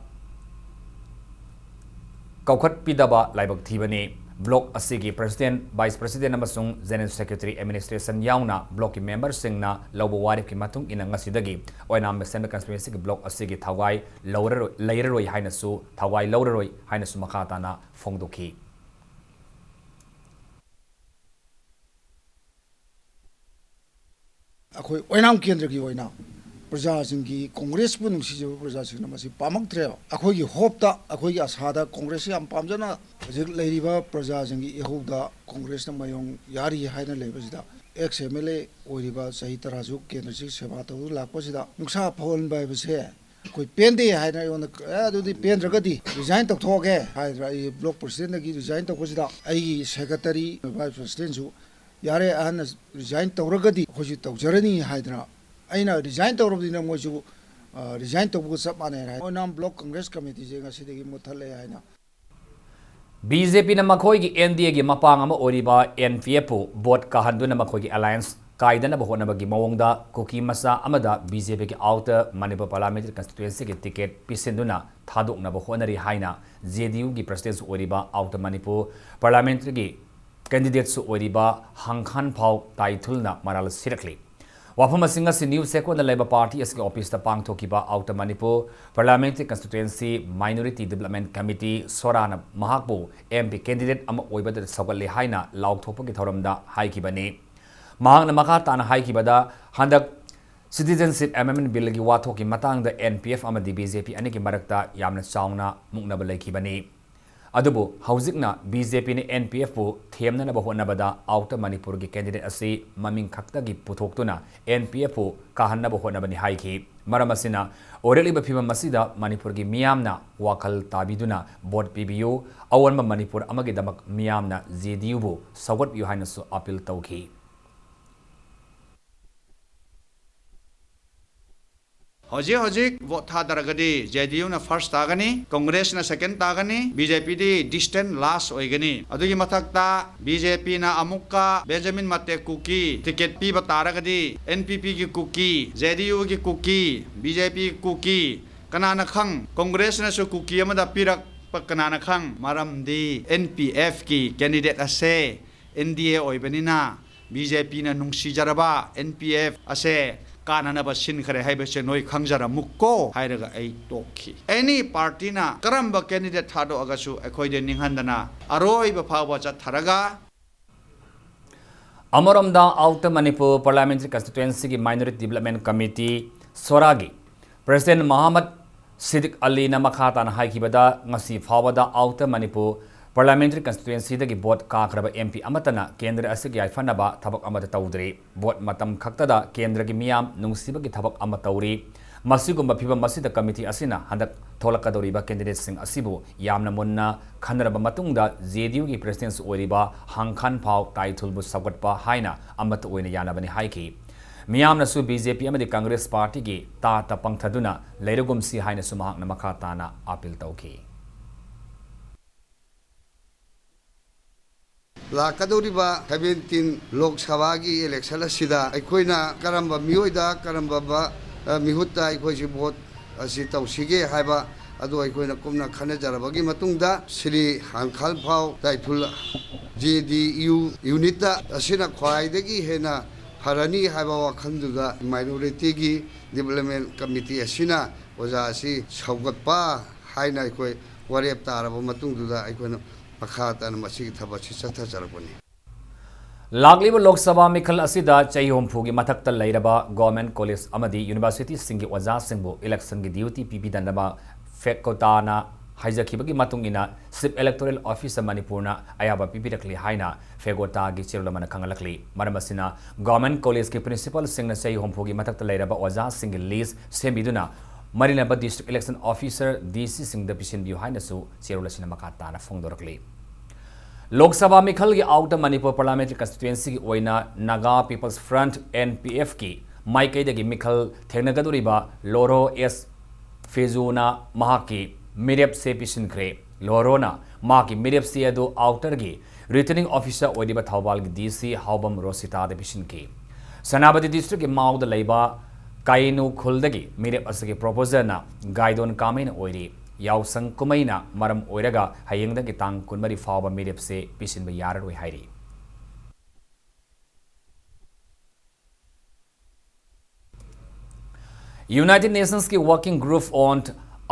ꯀꯧꯈꯠꯄꯤꯗꯕ ꯂꯥꯏꯕꯛ ꯊꯤꯕꯅꯤ꯫ Block ꯑꯁꯤꯒꯤ president, vice president ꯑꯃꯁꯨꯡ general secretary, administration ꯌꯥꯎꯅ blockꯀꯤ memberꯁꯤꯡꯅ ꯂꯧꯕ ꯋꯥꯔꯦꯞꯀꯤ ꯃꯇꯨꯡ ꯏꯟꯅ ꯉꯁꯤꯗꯒꯤ ꯑꯣꯏꯅꯥꯝ Assembly Constituencyꯒꯤ block ꯑꯁꯤꯒꯤ ꯊꯋꯥꯏ ꯂꯧꯔꯔꯣꯏ, ꯂꯩꯔꯔꯣꯏ ꯍꯥꯏꯅꯁꯨ, ꯊꯋꯥꯏ ꯂꯧꯔꯔꯣꯏ ꯍꯥꯏꯅꯁꯨ ꯃꯈꯥ ꯇꯥꯅ ꯐꯣꯡꯗꯣꯛꯈꯤ꯫ ꯑꯩꯈꯣꯏ ꯑꯣꯏꯅꯥꯝ ꯀꯦꯟꯗ꯭ꯔꯒꯤ ꯑꯣꯏꯅ ꯄ꯭ꯔꯖꯥꯁꯤꯡꯒꯤ, ꯀꯣꯡꯒ꯭ꯔꯦꯁꯄꯨ ꯅꯨꯡꯁꯤꯖꯕ ꯄ꯭ꯔꯖꯥꯁꯤꯡꯅ ꯃꯁꯤ ꯄꯥꯝꯃꯛꯇ꯭ꯔꯦꯕ꯫ ꯑꯩꯈꯣꯏꯒꯤ ꯍꯣꯞꯇ, ꯑꯩꯈꯣꯏꯒꯤ ꯑꯁꯥꯗ ꯀꯣꯡꯒ꯭ꯔꯦꯁꯁꯤ ꯌꯥꯝ ꯄꯥꯝꯖꯅ ꯍꯧꯖꯤꯛ ꯂꯩꯔꯤꯕ ꯄ꯭ꯔꯖꯥꯁꯤꯡꯒꯤ ꯏꯍꯧꯗ ꯀꯣꯡꯒ꯭ꯔꯦꯁꯅ ꯃꯥꯏꯌꯣꯡ ꯌꯥꯔꯤ ꯍꯥꯏꯅ ꯂꯩꯕꯁꯤꯗ, ꯑꯦꯛꯁ ꯑꯦꯝ ꯑꯦꯜ ꯑꯦ ꯑꯣꯏꯔꯤꯕ ꯆꯍꯤ ꯇꯔꯥꯁꯨ ꯀꯦꯟꯗ꯭ꯔꯁꯤ ꯁꯦꯕꯥ ꯇꯧꯗꯨꯅ ꯂꯥꯛꯄꯁꯤꯗ ꯅꯨꯡꯁꯥ ꯐꯧꯍꯟꯕ ꯍꯥꯏꯕꯁꯦ ꯑꯩꯈꯣꯏ ꯄꯦꯟꯗꯦ ꯍꯥꯏꯅ ꯑꯩꯉꯣꯟꯗ, "ꯑꯦ, ꯑꯗꯨꯗꯤ ꯄꯦꯟꯗ꯭ꯔꯒꯗꯤ ꯔꯤꯖꯥꯏꯟ ꯇꯧꯊꯣꯛꯑꯒꯦ" ꯍꯥꯏꯗꯅ ꯑꯩ ꯕ꯭ꯂꯣꯛ ꯄ꯭ꯔꯁꯤꯗꯦꯟꯗꯒꯤ ꯔꯤꯖꯥꯏꯟ ꯇꯧꯕꯁꯤꯗ, ꯑꯩꯒꯤ ꯁꯦꯀ꯭ꯔꯦꯇꯔꯤ, ꯚꯥꯏꯁ ꯄ꯭ꯔꯁꯤꯗꯦꯟꯁꯨ, "ꯌꯥꯔꯦ, ꯑꯍꯟꯅ ꯔꯤꯖꯥꯏꯟ ꯇꯧꯔꯒꯗꯤ ꯑꯩꯈꯣꯏꯁꯨ ꯇꯧꯖꯔꯅꯤ" ꯍꯥꯏꯗꯅ, ꯑꯩꯅ ꯔꯤꯖꯥꯏꯟ ꯇꯧꯔꯕꯅꯤꯅ ꯃꯣꯏꯁꯨ, ꯑ, ꯔꯤꯖꯥꯏꯟ ꯇꯧꯕꯒ ꯆꯞ ꯃꯥꯟꯅꯩ ꯍꯥꯏ꯫ ꯑꯣꯏꯅꯥꯝ ꯕ꯭ꯂꯣꯛ ꯀꯪꯒ꯭ꯔꯦꯁ ꯀꯃꯤꯇꯤꯁꯦ ꯉꯁꯤꯗꯒꯤ ꯃꯨꯠꯊꯠꯂꯦ ꯍꯥꯏꯅ꯫ ꯕꯤ ꯖꯦ ꯄꯤꯅ ꯃꯈꯣꯏꯒꯤ ꯑꯦꯟ ꯗꯤ ꯑꯦꯒꯤ ꯃꯄꯥꯡ ꯑꯃ ꯑꯣꯏꯔꯤꯕ ꯑꯦꯟ ꯄꯤ ꯑꯦꯐꯄꯨ ꯚꯣꯠ ꯀꯥꯍꯟꯗꯨꯅ ꯃꯈꯣꯏꯒꯤ ꯑꯦꯂꯥꯌꯟꯁ ꯀꯥꯏꯗꯅꯕ ꯍꯣꯠꯅꯕꯒꯤ ꯃꯑꯣꯡꯗ ꯀꯨꯀꯤ ꯃꯆꯥ ꯑꯃꯗ ꯕꯤ ꯖꯦ ꯄꯤꯒꯤ ꯑꯥꯎꯇꯔ ꯃꯅꯤꯄꯨꯔ ꯄꯥꯔꯂꯥꯃꯦꯟꯇꯔꯤ ꯀꯟꯁꯇꯤꯇ꯭ꯋꯦꯟꯁꯤꯒꯤ ꯇꯤꯀꯦꯠ ꯄꯤꯁꯤꯟꯗꯨꯅ ꯊꯥꯗꯣꯛꯅꯕ ꯍꯣꯠꯅꯔꯤ ꯍꯥꯏꯅ ꯖꯦ ꯗꯤ ꯌꯨꯒꯤ ꯄ꯭ꯔꯁꯤꯗꯦꯟꯁꯨ ꯑꯣꯏꯔꯤꯕ ꯑꯥꯎꯇꯔ ꯃꯅꯤꯄꯨꯔ ꯄꯥꯔꯂꯥꯃꯦꯟꯇꯔꯤꯒꯤ ꯀꯦꯟꯗꯤꯗꯦꯠꯁꯨ ꯑꯣꯏꯔꯤꯕ ꯍꯪꯈꯥꯟꯐꯥꯎ ꯇꯥꯏꯊꯨꯜꯅ ꯃꯔꯥꯜ ꯁꯤꯔꯛꯂꯤ꯫ ꯋꯥꯐꯝ ꯑꯁꯤꯡ ꯑꯁꯤ ꯅ꯭ꯌꯨ ꯆꯦꯛꯀꯣꯟꯗ ꯂꯩꯕ ꯄꯥꯔꯇꯤ ꯑꯁꯤꯒꯤ ꯑꯣꯐꯤꯁꯇ ꯄꯥꯡꯊꯣꯛꯈꯤꯕ outer Manipur parliamentary constituency minority development committee, ꯁꯣꯔꯥꯅ ꯃꯍꯥꯛꯄꯨ ꯑꯦꯝ ꯄꯤ ꯀꯦꯟꯗꯤꯗꯦꯠ ꯑꯃ ꯑꯣꯏꯕꯗ ꯁꯧꯒꯠꯂꯦ ꯍꯥꯏꯅ ꯂꯥꯎꯊꯣꯛꯄꯒꯤ ꯊꯧꯔꯝꯗ ꯍꯥꯏꯈꯤꯕꯅꯤ꯫ ꯃꯍꯥꯛꯅ ꯃꯈꯥ ꯇꯥꯅ ꯍꯥꯏꯈꯤꯕꯗ, ꯍꯟꯗꯛ ꯁꯤꯇꯤꯖꯦꯟꯁꯤꯞ ꯑꯦꯃꯦꯟꯗꯃꯦꯟ ꯕꯤꯜꯒꯤ ꯋꯥꯊꯣꯛꯀꯤ ꯃꯇꯥꯡꯗ ꯑꯦꯟ ꯄꯤ ꯑꯦꯐ ꯑꯃꯗꯤ ꯕꯤ ꯖꯦ ꯄꯤ ꯑꯅꯤꯒꯤ ꯃꯔꯛꯇ ꯌꯥꯝꯅ ꯆꯥꯎꯅ ꯃꯨꯛꯅꯕ ꯂꯩꯈꯤꯕꯅꯤ꯫ ꯑꯗꯨꯕꯨ ꯍꯧꯖꯤꯛꯅ ꯕꯤ ꯖꯦ ꯄꯤꯅ ꯑꯦꯟ ꯄꯤ ꯑꯦꯐꯄꯨ ꯊꯦꯝꯅꯅꯕ ꯍꯣꯠꯅꯕꯗ ꯑꯥꯎꯇꯔ ꯃꯅꯤꯄꯨꯔꯒꯤ ꯀꯦꯟꯗꯤꯗꯦꯠ ꯑꯁꯤ ꯃꯃꯤꯡ ꯈꯛꯇꯒꯤ ꯄꯨꯊꯣꯛꯇꯨꯅ ꯑꯦꯟ ꯄꯤ ꯑꯦꯐꯄꯨ ꯀꯥꯍꯟꯅꯕ ꯍꯣꯠꯅꯕꯅꯤ ꯍꯥꯏꯈꯤ꯫ ꯃꯔꯝ ꯑꯁꯤꯅ, ꯑꯣꯏꯔꯛꯂꯤꯕ ꯐꯤꯕꯝ ꯑꯁꯤꯗ ꯃꯅꯤꯄꯨꯔꯒꯤ ꯃꯤꯌꯥꯝꯅ ꯋꯥꯈꯜ ꯇꯥꯕꯤꯗꯨꯅ ꯚꯣꯠ ꯄꯤꯕꯤꯌꯨ, ꯑꯑꯣꯟꯕ ꯃꯅꯤꯄꯨꯔ ꯑꯃꯒꯤꯗꯃꯛ ꯃꯤꯌꯥꯝꯅ ꯖꯦ ꯗꯤ ꯌꯨꯕꯨ ꯁꯧꯒꯠꯄꯤꯌꯨ ꯍꯥꯏꯅꯁꯨ ꯑꯄꯤꯜ ꯇꯧꯈꯤ꯫ ꯍꯧꯖꯤꯛ ꯍꯧꯖꯤꯛ ꯚꯣꯠ ꯊꯥꯗꯔꯒꯗꯤ ꯖꯦ ꯗꯤ ꯌꯨꯅ ꯐꯥꯔꯁ ꯇꯥꯒꯅꯤ, ꯀꯪꯒ꯭ꯔꯦꯁꯅ ꯁꯦꯀꯦꯟ ꯇꯥꯒꯅꯤ, ꯕꯤ ꯖꯦ ꯄꯤꯗꯤ ꯗꯤꯁꯇꯦꯟ ꯂꯥꯁ ꯑꯣꯏꯒꯅꯤ꯫ ꯑꯗꯨꯒꯤ ꯃꯊꯛꯇ ꯕꯤ ꯖꯦ ꯄꯤꯅ ꯑꯃꯨꯛꯀ ꯕꯦꯟꯖꯥꯃꯤꯟ ꯃꯇꯦꯛ ꯀꯨꯀꯤ ꯇꯤꯀꯦꯠ ꯄꯤꯕ ꯇꯥꯔꯒꯗꯤ ꯑꯦꯟ ꯄꯤ ꯄꯤꯒꯤ ꯀꯨꯀꯤ, ꯖꯦ ꯗꯤ ꯌꯨꯒꯤ ꯀꯨꯀꯤ, ꯕꯤ ꯖꯦ ꯄꯤ ꯀꯨꯀꯤ, ꯀꯅꯥꯅ ꯈꯪ, ꯀꯪꯒ꯭ꯔꯦꯁꯅꯁꯨ ꯀꯨꯀꯤ ꯑꯃꯗ ꯄꯤꯔꯛꯄ ꯀꯅꯥꯅ ꯈꯪ? ꯃꯔꯝꯗꯤ ꯑꯦꯟ ꯄꯤ ꯑꯦꯐꯀꯤ ꯀꯦꯟꯗꯤꯗꯦꯠ ꯑꯁꯦ ꯑꯦꯟ ꯗꯤ ꯑꯦ ꯑꯣꯏꯕꯅꯤꯅ ꯕꯤ ꯖꯦ ꯄꯤꯅ ꯅꯨꯡꯁꯤꯖꯔꯕ ꯑꯦꯟ ꯄꯤ ꯑꯦꯐ ꯑꯁꯦ ꯀꯥꯟꯅꯅꯕ ꯁꯤꯟꯈ꯭ꯔꯦ ꯍꯥꯏꯕꯁꯦ ꯅꯣꯏ ꯈꯪꯖꯔꯝꯃꯨꯀꯣ ꯍꯥꯏꯔꯒ ꯑꯩ ꯇꯣꯛꯈꯤ꯫ ꯑꯦꯅꯤ ꯄꯥꯔꯇꯤꯅ ꯀꯔꯝꯕ ꯀꯦꯟꯗꯤꯗꯦꯠ ꯊꯥꯗꯣꯛꯑꯒꯁꯨ ꯑꯩꯈꯣꯏꯗꯤ ꯅꯤꯡꯍꯟꯗꯅ ꯑꯔꯣꯏꯕ ꯐꯥꯎꯕ ꯆꯠꯊꯔꯒ ꯑꯃꯔꯣꯝꯗ, ꯑꯥꯎꯇꯔ ꯃꯅꯤꯄꯨꯔ ꯄꯥꯔꯂꯥꯃꯦꯟꯇꯔꯤ ꯀꯟꯁꯇꯤꯇ꯭ꯋꯦꯟꯁꯤꯒꯤ ꯃꯥꯏꯅꯣꯔꯤꯇꯤ ꯗꯤꯕꯦꯂꯞꯃꯦꯟ ꯀꯃꯤꯇꯤ ꯁꯣꯔꯥꯒꯤ ꯄ꯭ꯔꯦꯁꯤꯗꯦꯟ ꯃꯣꯍꯝꯃꯗ ꯁꯤꯗꯤꯛ ꯑꯂꯤꯅ ꯃꯈꯥ ꯇꯥꯅ ꯍꯥꯏꯈꯤꯕꯗ, ꯉꯁꯤ ꯐꯥꯎꯕꯗ ꯑꯥꯎꯇꯔ ꯃꯅꯤꯄꯨꯔ ꯄꯥꯔꯂꯤꯌꯥꯃꯦꯟꯇꯔꯤ ꯀꯟꯁꯇꯤꯇ꯭ꯋꯦꯟꯁꯤꯗꯒꯤ ꯚꯣꯠ ꯀꯥꯈ꯭ꯔꯕ ꯑꯦꯝ ꯄꯤ ꯑꯃꯠꯇꯅ ꯀꯦꯟꯗ꯭ꯔ ꯑꯁꯤꯒꯤ ꯌꯥꯏꯐꯅꯕ ꯊꯕꯛ ꯑꯃꯠꯇ ꯇꯧꯗ꯭ꯔꯤ꯫ ꯚꯣꯠ ꯃꯇꯝ ꯈꯛꯇꯗ ꯀꯦꯟꯗ꯭ꯔꯒꯤ ꯃꯤꯌꯥꯝ ꯅꯨꯡꯁꯤꯕꯒꯤ ꯊꯕꯛ ꯑꯃ ꯇꯧꯔꯤ꯫ ꯃꯁꯤꯒꯨꯝꯕ ꯐꯤꯚꯝ ꯑꯁꯤꯗ ꯀꯃꯤꯇꯤ ꯑꯁꯤꯅ ꯍꯟꯗꯛ ꯊꯣꯛꯂꯛꯀꯗꯧꯔꯤꯕ ꯀꯦꯟꯗꯤꯗꯦꯠꯁꯤꯡ ꯑꯁꯤꯕꯨ ꯌꯥꯝꯅ ꯃꯨꯟꯅ ꯈꯟꯅꯔꯕ ꯃꯇꯨꯡꯗ ꯖꯦ ꯗꯤ ꯌꯨꯒꯤ ꯄ꯭ꯔꯦꯁꯤꯗꯦꯟꯠ ꯑꯣꯏꯔꯤꯕ ꯍꯥꯡꯈꯥꯟꯐꯥꯎ ꯇꯥꯏꯊꯨꯜꯕꯨ ꯁꯧꯒꯠꯄ ꯍꯥꯏꯅ ꯑꯃꯠꯇ ꯑꯣꯏꯅ ꯌꯥꯅꯕꯅꯤ ꯍꯥꯏꯈꯤ꯫ ꯃꯤꯌꯥꯝꯅꯁꯨ ꯕꯤ ꯖꯦ ꯄꯤ ꯑꯃꯗꯤ ꯀꯪꯒ꯭ꯔꯦꯁ ꯄꯥꯔꯇꯤꯒꯤ ꯇꯥꯇ ꯄꯪꯊꯗꯨꯅ ꯂꯩꯔꯒꯨꯝꯁꯤ ꯍꯥꯏꯅꯁꯨ ꯃꯍꯥꯛꯅ ꯃꯈꯥ ꯇꯥꯅ ꯑꯥꯄꯤꯜ ꯇꯧꯈꯤ꯫ ꯂꯥꯛꯀꯗꯧꯔꯤꯕ ꯁꯚꯦꯟꯇꯤꯟ ꯂꯣꯛ ꯁꯚꯥꯒꯤ ꯏꯂꯦꯛꯁꯟ ꯑꯁꯤꯗ ꯑꯩꯈꯣꯏꯅ ꯀꯔꯝꯕ ꯃꯤꯑꯣꯏꯗ, ꯀꯔꯝꯕ ꯃꯤꯍꯨꯠꯇ ꯑꯩꯈꯣꯏꯁꯤ ꯚꯣꯠ ꯑꯁꯤ ꯇꯧꯁꯤꯒꯦ ꯍꯥꯏꯕ ꯑꯗꯨ ꯑꯩꯈꯣꯏꯅ ꯀꯨꯞꯅ ꯈꯟꯅꯖꯔꯕꯒꯤ ꯃꯇꯨꯡꯗ ꯁ꯭ꯔꯤ ꯍꯥꯡꯈꯥꯜꯐꯥꯎ ꯇꯥꯏꯊꯨꯜ ꯖꯦ ꯗꯤ ꯌꯨ ꯌꯨꯅꯤꯠꯇ ꯑꯁꯤꯅ ꯈ꯭ꯋꯥꯏꯗꯒꯤ ꯍꯦꯟꯅ ꯐꯔꯅꯤ ꯍꯥꯏꯕ ꯋꯥꯈꯜꯗꯨꯗ ꯃꯥꯏꯅꯣꯔꯤꯇꯤꯒꯤ ꯗꯤꯕꯂꯞꯃꯦꯟ ꯀꯃꯤꯇꯤ ꯑꯁꯤꯅ ꯑꯣꯖꯥ ꯑꯁꯤ ꯁꯧꯒꯠꯄ ꯍꯥꯏꯅ ꯑꯩꯈꯣꯏ ꯋꯥꯔꯦꯞ ꯇꯥꯔꯕ ꯃꯇꯨꯡꯗꯨꯗ ꯑꯩꯈꯣꯏꯅ ꯃꯈꯥ ꯇꯥꯅ ꯃꯁꯤꯒꯤ ꯊꯕꯛꯁꯤ ꯆꯠꯊꯖꯔꯛꯄꯅꯤ꯫ ꯂꯥꯛꯂꯤꯕ ꯂꯣꯛ ꯁꯚꯥ ꯃꯤꯈꯜ ꯑꯁꯤꯗ ꯆꯍꯤ ꯍꯨꯝꯐꯨꯒꯤ ꯃꯊꯛꯇ ꯂꯩꯔꯕ ꯒꯣꯔꯃꯦꯟꯠ ꯀꯣꯂꯦꯖ ꯑꯃꯗꯤ ꯌꯨꯅꯤꯚꯔꯁꯤꯇꯤꯁꯤꯡꯒꯤ ꯑꯣꯖꯥꯁꯤꯡꯕꯨ ꯏꯂꯦꯛꯁꯟꯒꯤ ꯗ꯭ꯌꯨꯇꯤ ꯄꯤꯕꯤꯗꯅꯕ ꯐꯦꯀꯣꯇꯥꯅ ꯍꯥꯏꯖꯈꯤꯕꯒꯤ ꯃꯇꯨꯡ ꯏꯟꯅ ꯆꯤꯐ ꯏꯂꯦꯛꯇꯣꯔꯦꯜ ꯑꯣꯐꯤꯁꯔ ꯃꯅꯤꯄꯨꯔꯅ ꯑꯌꯥꯕ ꯄꯤꯕꯤꯔꯛꯂꯤ ꯍꯥꯏꯅ ꯐꯦꯒꯣꯇꯥꯒꯤ ꯆꯦꯔꯣꯜ ꯑꯃꯅ ꯈꯪꯍꯜꯂꯛꯂꯤ꯫ ꯃꯔꯝ ꯑꯁꯤꯅ ꯒꯣꯔꯃꯦꯟꯠ ꯀꯣꯂꯦꯖꯀꯤ ꯄ꯭ꯔꯤꯟꯁꯤꯄꯥꯜꯁꯤꯡꯅ ꯆꯍꯤ ꯍꯨꯝꯐꯨꯒꯤ ꯃꯊꯛꯇ ꯂꯩꯔꯕ ꯑꯣꯖꯥꯁꯤꯡꯒꯤ ꯂꯤꯁ ꯁꯦꯝꯕꯤꯗꯨꯅ ꯃꯔꯤ ꯂꯩꯅꯕ ꯗꯤꯁꯇ꯭ꯔꯤꯛ ꯏꯂꯦꯛꯁꯟ ꯑꯣꯐꯤꯁꯔ, ꯗꯤ ꯁꯤꯁꯤꯡꯗ ꯄꯤꯁꯤꯟꯕꯤꯌꯨ ꯍꯥꯏꯅꯁꯨ ꯆꯦꯔꯣꯜ ꯑꯁꯤꯅ ꯃꯈꯥ ꯇꯥꯅ ꯐꯣꯡꯗꯣꯔꯛꯂꯤ꯫ ꯂꯣꯛ ꯁꯚꯥ ꯃꯤꯈꯜꯒꯤ ꯑꯥꯎꯇꯔ ꯃꯅꯤꯄꯨꯔ ꯄꯥꯔꯂꯤꯌꯥꯃꯦꯟꯇꯔꯤ ꯀꯟꯁꯇꯤꯇ꯭ꯋꯦꯟꯁꯤꯒꯤ ꯑꯣꯏꯅ Naga people's front, N P ꯑꯦꯐꯀꯤ ꯃꯥꯏꯀꯩꯗꯒꯤ ꯃꯤꯈꯜ ꯊꯦꯡꯅꯒꯗꯧꯔꯤꯕ ꯂꯣꯔꯣ ꯑꯦꯁ ꯐꯦꯖꯨꯅ ꯃꯍꯥꯛꯀꯤ ꯃꯤꯔꯦꯞꯁꯦ ꯄꯤꯁꯤꯟꯈ꯭ꯔꯦ꯫ ꯂꯣꯔꯣꯅ ꯃꯍꯥꯛꯀꯤ ꯃꯤꯔꯦꯞꯁꯦ ꯑꯗꯨ ꯑꯥꯎꯇꯔꯒꯤ ꯔꯤꯇꯔꯅꯤꯡ ꯑꯣꯐꯤꯁꯔ ꯑꯣꯏꯔꯤꯕ ꯊꯧꯕꯥꯜꯒꯤ ꯗꯤ ꯁꯤ ꯍꯥꯎꯕꯝ ꯔꯣꯁꯤꯇꯥꯗ ꯄꯤꯁꯤꯟꯈꯤ꯫ ꯁꯦꯅꯥꯄꯇꯤ ꯗꯤꯁꯇ꯭ꯔꯤꯛꯀꯤ ꯃꯥꯎꯗ ꯂꯩꯕ ꯀꯥꯏꯅꯨ ꯈꯨꯜꯗꯒꯤ ꯃꯤꯔꯦꯞ ꯑꯁꯤꯒꯤ ꯄ꯭ꯔꯣꯄꯣꯖꯔꯅ ꯒꯥꯏꯗꯣꯟ ꯀꯥꯃꯩꯅ ꯑꯣꯏꯔꯤ꯫ ꯌꯥꯎꯁꯪ ꯀꯨꯝꯍꯩꯅ ꯃꯔꯝ ꯑꯣꯏꯔꯒ ꯍꯌꯦꯡꯗꯒꯤ ꯇꯥꯡ ꯀꯨꯟꯃꯔꯤ ꯐꯥꯎꯕ ꯃꯤꯔꯦꯞꯁꯦ ꯄꯤꯁꯤꯟꯕ ꯌꯥꯔꯔꯣꯏ ꯍꯥꯏꯔꯤ꯫ ꯌꯨꯅꯥꯏꯇꯦꯗ ꯅꯦꯁꯟꯁꯀꯤ Working Group on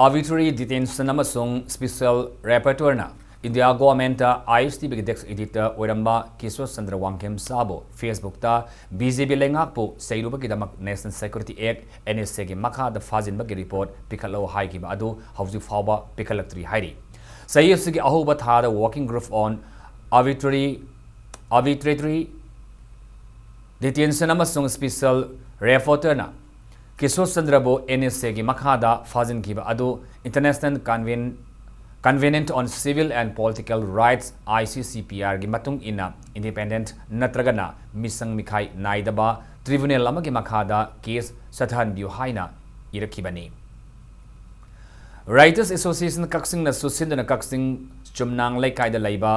Arbitrary Detention ꯑꯃꯁꯨꯡ Special Rapporteurꯅ ꯏꯟꯗꯤꯌꯥ ꯒꯣꯚꯔꯟꯃꯦꯟꯠꯇ ꯑꯥꯏ ꯑꯦꯁ ꯇꯤ ꯚꯤꯒꯤ ꯗꯦꯁ꯭ꯛ ꯑꯦꯗꯤꯇꯔ ꯑꯣꯏꯔꯝꯕ ꯀꯤꯁꯣꯔ ꯆꯟꯗ꯭ꯔ ꯋꯥꯡꯈꯦꯝꯆꯥꯕꯨ Facebook ꯇ B J P ꯂꯩꯉꯥꯛꯄꯨ ꯆꯩꯔꯨꯕꯒꯤꯗꯃꯛ National Security Act, N S A ꯒꯤ ꯃꯈꯥꯗ ꯐꯥꯖꯤꯟꯕꯒꯤ ꯔꯤꯄꯣꯔꯠ ꯄꯤꯈꯠꯂꯣ ꯍꯥꯏꯈꯤꯕ ꯑꯗꯨ ꯍꯧꯖꯤꯛ ꯐꯥꯎꯕ ꯄꯤꯈꯠꯂꯛꯇ꯭ꯔꯤ ꯍꯥꯏꯔꯤ꯫ ꯆꯍꯤ ꯑꯁꯤꯒꯤ ꯑꯍꯧꯕ ꯊꯥꯗ Working Group on Arbitrary, Arbitrary Detention ꯑꯃꯁꯨꯡ Special Rapporteur ꯅ ꯀꯤꯁꯣꯔ ꯆꯟꯗ꯭ꯔꯕꯨ N S A ꯒꯤ ꯃꯈꯥꯗ ꯐꯥꯖꯤꯟꯈꯤꯕ ꯑꯗꯨ International Conven-, Covenant on Civil and Political Rights, I C C P R ꯒꯤ ꯃꯇꯨꯡ ꯏꯟꯅ independent ꯅꯠꯇ꯭ꯔꯒꯅ ꯃꯤꯁꯪ ꯃꯤꯈꯥꯏ ꯅꯥꯏꯗꯕ tribunal ꯑꯃꯒꯤ ꯃꯈꯥꯗ case ꯆꯠꯊꯍꯟꯕꯤꯌꯨ ꯍꯥꯏꯅ ꯏꯔꯛꯈꯤꯕꯅꯤ꯫ Writers Association ꯀꯛꯆꯤꯡꯅ ꯁꯨꯠꯁꯤꯟꯗꯨꯅ ꯀꯛꯆꯤꯡ ꯆꯨꯝꯅꯥꯡ ꯂꯩꯀꯥꯏꯗ ꯂꯩꯕ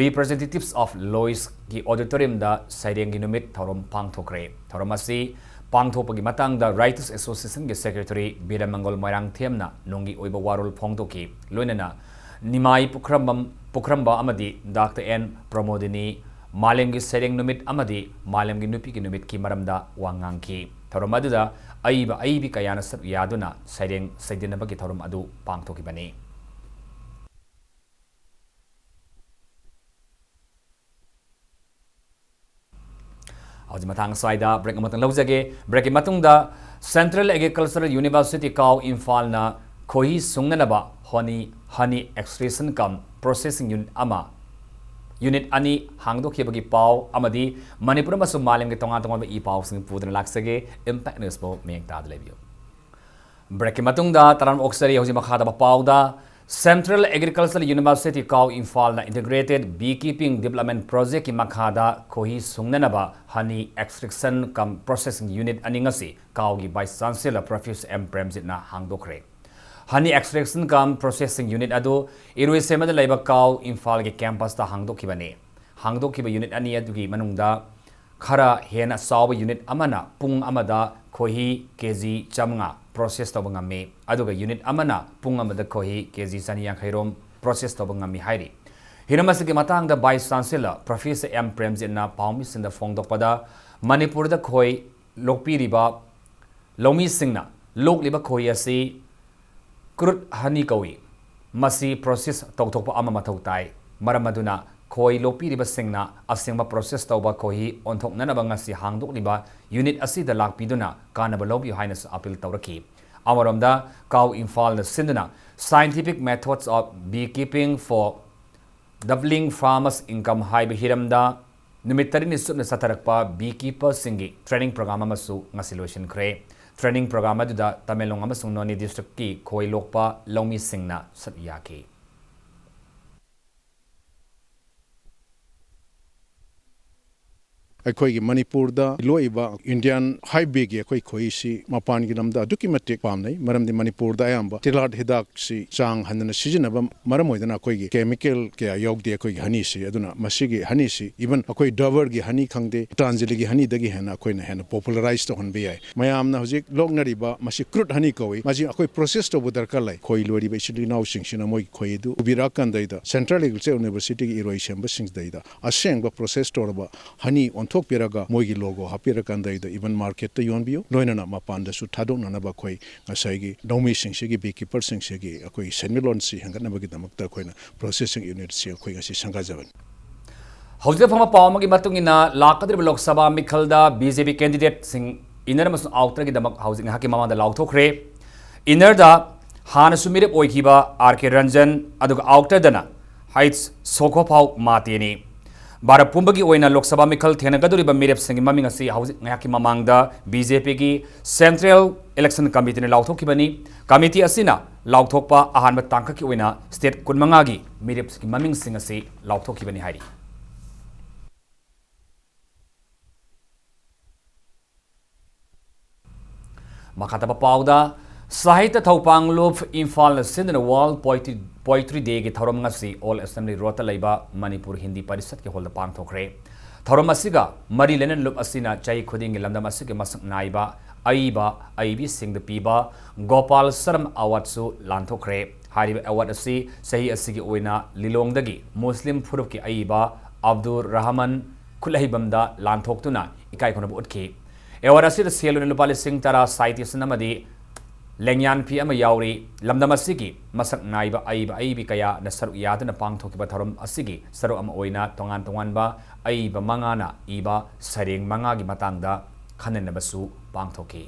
Representatives of Lois ꯀꯤ auditorium ꯗ ꯁꯩꯔꯦꯡꯒꯤ ꯅꯨꯃꯤꯠ ꯊꯧꯔꯝ ꯄꯥꯡꯊꯣꯛꯈ꯭ꯔꯦ꯫ ꯊꯧꯔꯝ ꯑꯁꯤ ꯄꯥꯡꯊꯣꯛꯄꯒꯤ ꯃꯇꯥꯡꯗ Writers Association ꯒꯤ Secretary ꯕꯤꯔꯃꯪꯒꯣꯜ ꯃꯣꯏꯔꯥꯡꯊꯦꯝꯅ ꯅꯨꯡꯒꯤ ꯑꯣꯏꯕ ꯋꯥꯔꯣꯜ ꯐꯣꯡꯗꯣꯛꯈꯤ꯫ ꯂꯣꯏꯅꯅ ꯅꯤꯃꯥꯏ ꯄꯨꯈ꯭ꯔꯝꯕꯝ, ꯄꯨꯈ꯭ꯔꯝꯕ ꯑꯃꯗꯤ Doctor N ꯄ꯭ꯔꯃꯣꯗꯤꯅꯤ ꯃꯥꯂꯦꯝꯒꯤ ꯁꯩꯔꯦꯡ ꯅꯨꯃꯤꯠ ꯑꯃꯗꯤ ꯃꯥꯂꯦꯝꯒꯤ ꯅꯨꯄꯤꯒꯤ ꯅꯨꯃꯤꯠꯀꯤ ꯃꯔꯝꯗ ꯋꯥ ꯉꯥꯡꯈꯤ꯫ ꯊꯧꯔꯝ ꯑꯗꯨꯗ ꯑꯏꯕ ꯑꯏꯕꯤ ꯀꯌꯥꯅ ꯁꯔꯨꯛ ꯌꯥꯗꯨꯅ ꯁꯩꯔꯦꯡ ꯁꯩꯗꯤꯟꯅꯕꯒꯤ ꯊꯧꯔꯝ ꯑꯗꯨ ꯄꯥꯡꯊꯣꯛꯈꯤꯕꯅꯤ꯫ ꯍꯧꯖꯤꯛ ꯃꯇꯥꯡ ꯑꯁ꯭ꯋꯥꯏꯗ break ꯑꯃꯇꯪ ꯂꯧꯖꯒꯦ꯫ Break ꯀꯤ ꯃꯇꯨꯡꯗ Central Agricultural University ꯀꯥꯎ ꯏꯝꯐꯥꯜꯅ ꯈꯣꯏꯍꯤ ꯁꯨꯡꯅꯅꯕ honey, honey extraction cum processing unit ꯑꯃ, unit ꯑꯅꯤ ꯍꯥꯡꯗꯣꯛꯈꯤꯕꯒꯤ ꯄꯥꯎ ꯑꯃꯗꯤ ꯃꯅꯤꯄꯨꯔ ꯑꯃꯁꯨꯡ ꯃꯥꯂꯦꯝꯒꯤ ꯇꯣꯉꯥꯟ ꯇꯣꯉꯥꯟꯕ ꯏ ꯄꯥꯎꯁꯤꯡ ꯄꯨꯗꯨꯅ ꯂꯥꯛꯆꯒꯦ꯫ Impact News ꯄꯨ ꯃꯤꯠꯌꯦꯡ ꯇꯥꯗꯨꯅ ꯂꯩꯕꯤꯌꯨ꯫ Break ꯀꯤ ꯃꯇꯨꯡꯗ ꯇꯔꯥꯝ ꯑꯣꯛꯆꯔꯤ꯫ ꯍꯧꯖꯤꯛ ꯃꯈꯥ ꯇꯥꯕ ꯄꯥꯎꯗ, Central Agricultural University ꯀꯥꯎ ꯏꯝꯐꯥꯜꯅ Integrated Beekeeping Development Project ꯀꯤ ꯃꯈꯥꯗ ꯈꯣꯏꯍꯤ ꯁꯨꯡꯅꯅꯕ honey extraction cum processing unit ꯑꯅꯤ ꯉꯁꯤ ꯀꯥꯎꯒꯤ Vice Chancellor Professor M ꯄ꯭ꯔꯦꯝꯖꯤꯠꯅ ꯍꯥꯡꯗꯣꯛꯈ꯭ꯔꯦ꯫ Honey extraction cum processing unit ꯑꯗꯨ ꯏꯔꯣꯏꯁꯦꯝꯕꯗ ꯂꯩꯕ ꯀꯥꯎ ꯏꯝꯐꯥꯜꯒꯤ campus ꯇ ꯍꯥꯡꯗꯣꯛꯈꯤꯕꯅꯤ꯫ ꯍꯥꯡꯗꯣꯛꯈꯤꯕ unit ꯑꯅꯤ ꯑꯗꯨꯒꯤ ꯃꯅꯨꯡꯗ ꯈꯔ ꯍꯦꯟꯅ ꯆꯥꯎꯕ unit ꯑꯃꯅ ꯄꯨꯡ ꯑꯃꯗ ꯈꯣꯏꯍꯤ K G ꯆꯥꯃꯉꯥ process ꯇꯧꯕ ꯉꯝꯃꯤ, ꯑꯗꯨꯒ unit ꯑꯃꯅ ꯄꯨꯡ ꯑꯃꯗ ꯈꯣꯏꯍꯤ K G ꯆꯅꯤ ꯌꯥꯡꯈꯩ ꯔꯣꯝ process ꯇꯧꯕ ꯉꯝꯃꯤ ꯍꯥꯏꯔꯤ꯫ ꯍꯤꯔꯝ ꯑꯁꯤꯒꯤ ꯃꯇꯥꯡꯗ Vice Chancellor Professor M ꯄ꯭ꯔꯦꯝꯖꯤꯠꯅ ꯄꯥꯎꯃꯤꯁꯤꯡꯗ ꯐꯣꯡꯗꯣꯛꯄꯗ, ꯃꯅꯤꯄꯨꯔꯗ ꯈꯣꯏ ꯂꯣꯛꯄꯤꯔꯤꯕ ꯂꯧꯃꯤꯁꯤꯡꯅ ꯂꯣꯛꯂꯤꯕ ꯈꯣꯏ ꯑꯁꯤ crude honey ꯀꯧꯏ꯫ ꯃꯁꯤ process ꯇꯧꯊꯣꯛꯄ ꯑꯃ ꯃꯊꯧ ꯇꯥꯏ꯫ ꯃꯔꯝ ꯑꯗꯨꯅ ꯈꯣꯏ ꯂꯣꯛꯄꯤꯔꯤꯕꯁꯤꯡꯅ ꯑꯁꯦꯡꯕ process ꯇꯧꯕ ꯈꯣꯏꯍꯤ ꯑꯣꯟꯊꯣꯛꯅꯅꯕ ꯉꯁꯤ ꯍꯥꯡꯗꯣꯛꯂꯤꯕ unit ꯑꯁꯤꯗ ꯂꯥꯛꯄꯤꯗꯨꯅ ꯀꯥꯟꯅꯕ ꯂꯧꯕꯤꯌꯨ ꯍꯥꯏꯅꯁꯨ appeal ꯇꯧꯔꯛꯈꯤ꯫ ꯑꯃꯔꯣꯝꯗ, ꯀꯥꯎ ꯏꯝꯐꯥꯜꯅ ꯁꯤꯟꯗꯨꯅ Scientific Methods of Beekeeping for Doubling Farmers' Income ꯍꯥꯏꯕ ꯍꯤꯔꯝꯗ ꯅꯨꯃꯤꯠ ꯇꯔꯦꯠꯅꯤ ꯆꯨꯞꯅ ꯆꯠꯊꯔꯛꯄ beekeeperꯁꯤꯡꯒꯤ training program ꯑꯃꯁꯨ ꯉꯁꯤ ꯂꯣꯏꯁꯤꯟꯈ꯭ꯔꯦ꯫ Training program ꯑꯗꯨꯗ ꯇꯃꯦꯡꯂꯣꯡ ꯑꯃꯁꯨꯡ ꯅꯣꯅꯦ districtꯀꯤ ꯈꯣꯏ ꯂꯣꯛꯄ ꯂꯧꯃꯤꯁꯤꯡꯅ ꯁꯔꯨꯛ ꯌꯥꯈꯤ꯫ ꯑꯩꯈꯣꯏꯒꯤ ꯃꯅꯤꯄꯨꯔꯗ ꯂꯣꯛꯏꯕ Indian Hive Beeꯒꯤ ꯑꯩꯈꯣꯏ ꯈꯣꯏꯍꯤꯁꯤ ꯃꯄꯥꯟꯒꯤ ꯂꯝꯗ ꯑꯗꯨꯛꯀꯤ ꯃꯇꯤꯛ ꯄꯥꯝꯅꯩ꯫ ꯃꯔꯝꯗꯤ ꯃꯅꯤꯄꯨꯔꯗ ꯑꯌꯥꯝꯕ ꯇꯤꯜꯍꯥꯠ ꯍꯤꯗꯥꯛꯁꯤ ꯆꯥꯡ ꯍꯟꯗꯅ ꯁꯤꯖꯤꯟꯅꯕ ꯃꯔꯝ ꯑꯣꯏꯗꯅ ꯑꯩꯈꯣꯏꯒꯤ chemical ꯀꯌꯥ ꯌꯥꯎꯗꯦ ꯑꯩꯈꯣꯏꯒꯤ honeyꯁꯤ꯫ ꯑꯗꯨꯅ ꯃꯁꯤꯒꯤ honeyꯁꯤ even ꯑꯩꯈꯣꯏ Daburꯒꯤ honey ꯈꯪꯗꯦ, Patanjaliꯒꯤ honeyꯗꯒꯤ ꯍꯦꯟꯅ ꯑꯩꯈꯣꯏꯅ ꯍꯦꯟꯅ popularize ꯇꯧꯍꯟꯕ ꯌꯥꯏ꯫ ꯃꯌꯥꯝꯅ ꯍꯧꯖꯤꯛ ꯂꯣꯛꯅꯔꯤꯕ ꯃꯁꯤ crude honey ꯀꯧꯏ꯫ ꯃꯁꯤ ꯑꯩꯈꯣꯏ process ꯇꯧꯕ ꯗꯔꯀꯥꯔ ꯂꯩ꯫ ꯈꯣꯏ ꯂꯣꯏꯔꯤꯕ ꯏꯆꯤꯜ ꯏꯅꯥꯎꯁꯤꯡꯁꯤꯅ ꯃꯣꯏꯒꯤ ꯈꯣꯏꯍꯤꯗꯨ ꯄꯨꯕꯤꯔꯛꯑꯀꯥꯟꯗꯩꯗ Central Agriculture Universityꯒꯤ ꯏꯔꯣꯏꯁꯦꯝꯕꯁꯤꯡꯗꯩꯗ ꯑꯁꯦꯡꯕ process ꯇꯧꯔꯕ honey ꯑꯣꯟꯊꯣꯛꯄꯤꯔꯒ ꯃꯣꯏꯒꯤ logo ꯍꯥꯞꯄꯤꯔꯀꯥꯟꯗꯩꯗ even marketꯇ ꯌꯣꯟꯕꯤꯌꯨ꯫ ꯂꯣꯏꯅꯅ ꯃꯄꯥꯟꯗꯁꯨ ꯊꯥꯗꯣꯛꯅꯅꯕ ꯑꯩꯈꯣꯏ ꯉꯁꯥꯏꯒꯤ ꯂꯧꯃꯤꯁꯤꯡꯁꯤꯒꯤ, beekeeperꯁꯤꯡꯁꯤꯒꯤ ꯑꯩꯈꯣꯏ ꯁꯦꯟꯃꯤꯠꯂꯣꯟꯁꯤ ꯍꯦꯟꯒꯠꯅꯕꯒꯤꯗꯃꯛꯇ ꯑꯩꯈꯣꯏꯅ processing unitꯁꯤ ꯑꯩꯈꯣꯏ ꯉꯁꯤ ꯁꯪꯒꯥꯖꯕꯅꯤ꯫ ꯍꯧꯖꯤꯛ ꯐꯪꯕ ꯄꯥꯎ ꯑꯃꯒꯤ ꯃꯇꯨꯡ ꯏꯟꯅ, ꯂꯥꯛꯀꯗꯧꯔꯤꯕ ꯂꯣꯛ ꯁꯚꯥ ꯃꯤꯈꯜꯗ BJP candidateꯁꯤꯡ inner ꯑꯃꯁꯨꯡ outerꯒꯤꯗꯃꯛ ꯍꯧꯖꯤꯛ ꯉꯥꯏꯍꯥꯛꯀꯤ ꯃꯃꯥꯡꯗ ꯂꯥꯎꯊꯣꯛꯈ꯭ꯔꯦ꯫ Innerꯗ ꯍꯥꯟꯅꯁꯨ ꯃꯤꯔꯦꯞ ꯑꯣꯏꯈꯤꯕ R K Ranjan, ꯑꯗꯨꯒ outerꯗꯅ H Sokhophao Mateni꯫ ꯚꯥꯔꯠ ꯄꯨꯝꯕꯒꯤ ꯑꯣꯏꯅ ꯂꯣꯛ ꯁꯚꯥ ꯃꯤꯈꯜ ꯊꯦꯡꯅꯒꯗꯧꯔꯤꯕ ꯃꯤꯔꯦꯞꯁꯤꯡꯒꯤ ꯃꯃꯤꯡ ꯑꯁꯤ ꯍꯧꯖꯤꯛ ꯉꯥꯏꯍꯥꯛꯀꯤ ꯃꯃꯥꯡꯗ BJPꯒꯤ Central Election Committeeꯅ ꯂꯥꯎꯊꯣꯛꯈꯤꯕꯅꯤ꯫ Committee ꯑꯁꯤꯅ ꯂꯥꯎꯊꯣꯛꯄ ꯑꯍꯥꯟꯕ ꯇꯥꯡꯀꯛꯀꯤ ꯑꯣꯏꯅ state ꯀꯨꯟꯃꯉꯥꯒꯤ ꯃꯤꯔꯦꯞꯁꯤꯡꯒꯤ ꯃꯃꯤꯡꯁꯤꯡ ꯑꯁꯤ ꯂꯥꯎꯊꯣꯛꯈꯤꯕꯅꯤ ꯍꯥꯏꯔꯤ꯫ ꯃꯈꯥ ꯇꯥꯕ ꯄꯥꯎꯗ, ꯁꯥꯍꯤꯇ꯭ꯌ ꯊꯧꯄꯥꯡ ꯂꯨꯞ ꯏꯝꯐꯥꯜꯅ ꯁꯤꯟꯗꯨꯅ World Poetry, Poetry Dayꯒꯤ ꯊꯧꯔꯝ ꯉꯁꯤ Old Assembly Roadꯇ ꯂꯩꯕ ꯃꯅꯤꯄꯨꯔ ꯍꯤꯟꯗꯤ ꯄꯔꯤꯁꯠꯀꯤ ꯍꯣꯜꯗ ꯄꯥꯡꯊꯣꯛꯈ꯭ꯔꯦ꯫ ꯊꯧꯔꯝ ꯑꯁꯤꯒ ꯃꯔꯤ ꯂꯩꯅꯅ ꯂꯨꯞ ꯑꯁꯤꯅ ꯆꯍꯤ ꯈꯨꯗꯤꯡꯒꯤ ꯂꯝꯗꯝ ꯑꯁꯤꯒꯤ ꯃꯁꯛ ꯅꯥꯏꯕ ꯑꯏꯕ ꯑꯏꯕꯤꯁꯤꯡꯗ ꯄꯤꯕ ꯒꯣꯄꯥꯜ ꯁꯔꯝ Awardꯁꯨ ꯂꯥꯟꯊꯣꯛꯈ꯭ꯔꯦ꯫ ꯍꯥꯏꯔꯤꯕ award ꯑꯁꯤ ꯆꯍꯤ ꯑꯁꯤꯒꯤ ꯑꯣꯏꯅ ꯂꯤꯂꯣꯡꯗꯒꯤ ꯃꯨꯁꯂꯤꯝ ꯐꯨꯔꯨꯞꯀꯤ ꯑꯏꯕ ꯑꯕꯗꯨꯔ ꯔꯍꯃꯟ ꯈꯨꯠꯂꯩꯕꯝꯗ ꯂꯥꯟꯊꯣꯛꯇꯨꯅ ꯏꯀꯥꯏ ꯈꯨꯝꯅꯕ ꯎꯠꯈꯤ꯫ Award ꯑꯁꯤꯗ ꯁꯦꯜ ꯑꯣꯏꯅ ꯂꯨꯄꯥ ꯂꯤꯁꯤꯡ ꯇꯔꯥ, citation ꯑꯃꯗꯤ ꯂꯦꯡꯌꯥꯟ ꯐꯤ ꯑꯃ ꯌꯥꯎꯔꯤ꯫ ꯂꯝꯗꯝ ꯑꯁꯤꯒꯤ ꯃꯁꯛ ꯅꯥꯏꯕ ꯑꯏꯕ ꯑꯏꯕꯤ ꯀꯌꯥꯅ ꯁꯔꯨꯛ ꯌꯥꯗꯨꯅ ꯄꯥꯡꯊꯣꯛꯈꯤꯕ ꯊꯧꯔꯝ ꯑꯁꯤꯒꯤ ꯁꯔꯨꯛ ꯑꯃ ꯑꯣꯏꯅ ꯇꯣꯉꯥꯟ ꯇꯣꯉꯥꯟꯕ ꯑꯏꯕ ꯃꯉꯥꯅ ꯏꯕ ꯁꯩꯔꯦꯡ ꯃꯉꯥꯒꯤ ꯃꯇꯥꯡꯗ ꯈꯟꯅꯅꯕꯁꯨ ꯄꯥꯡꯊꯣꯛꯈꯤ꯫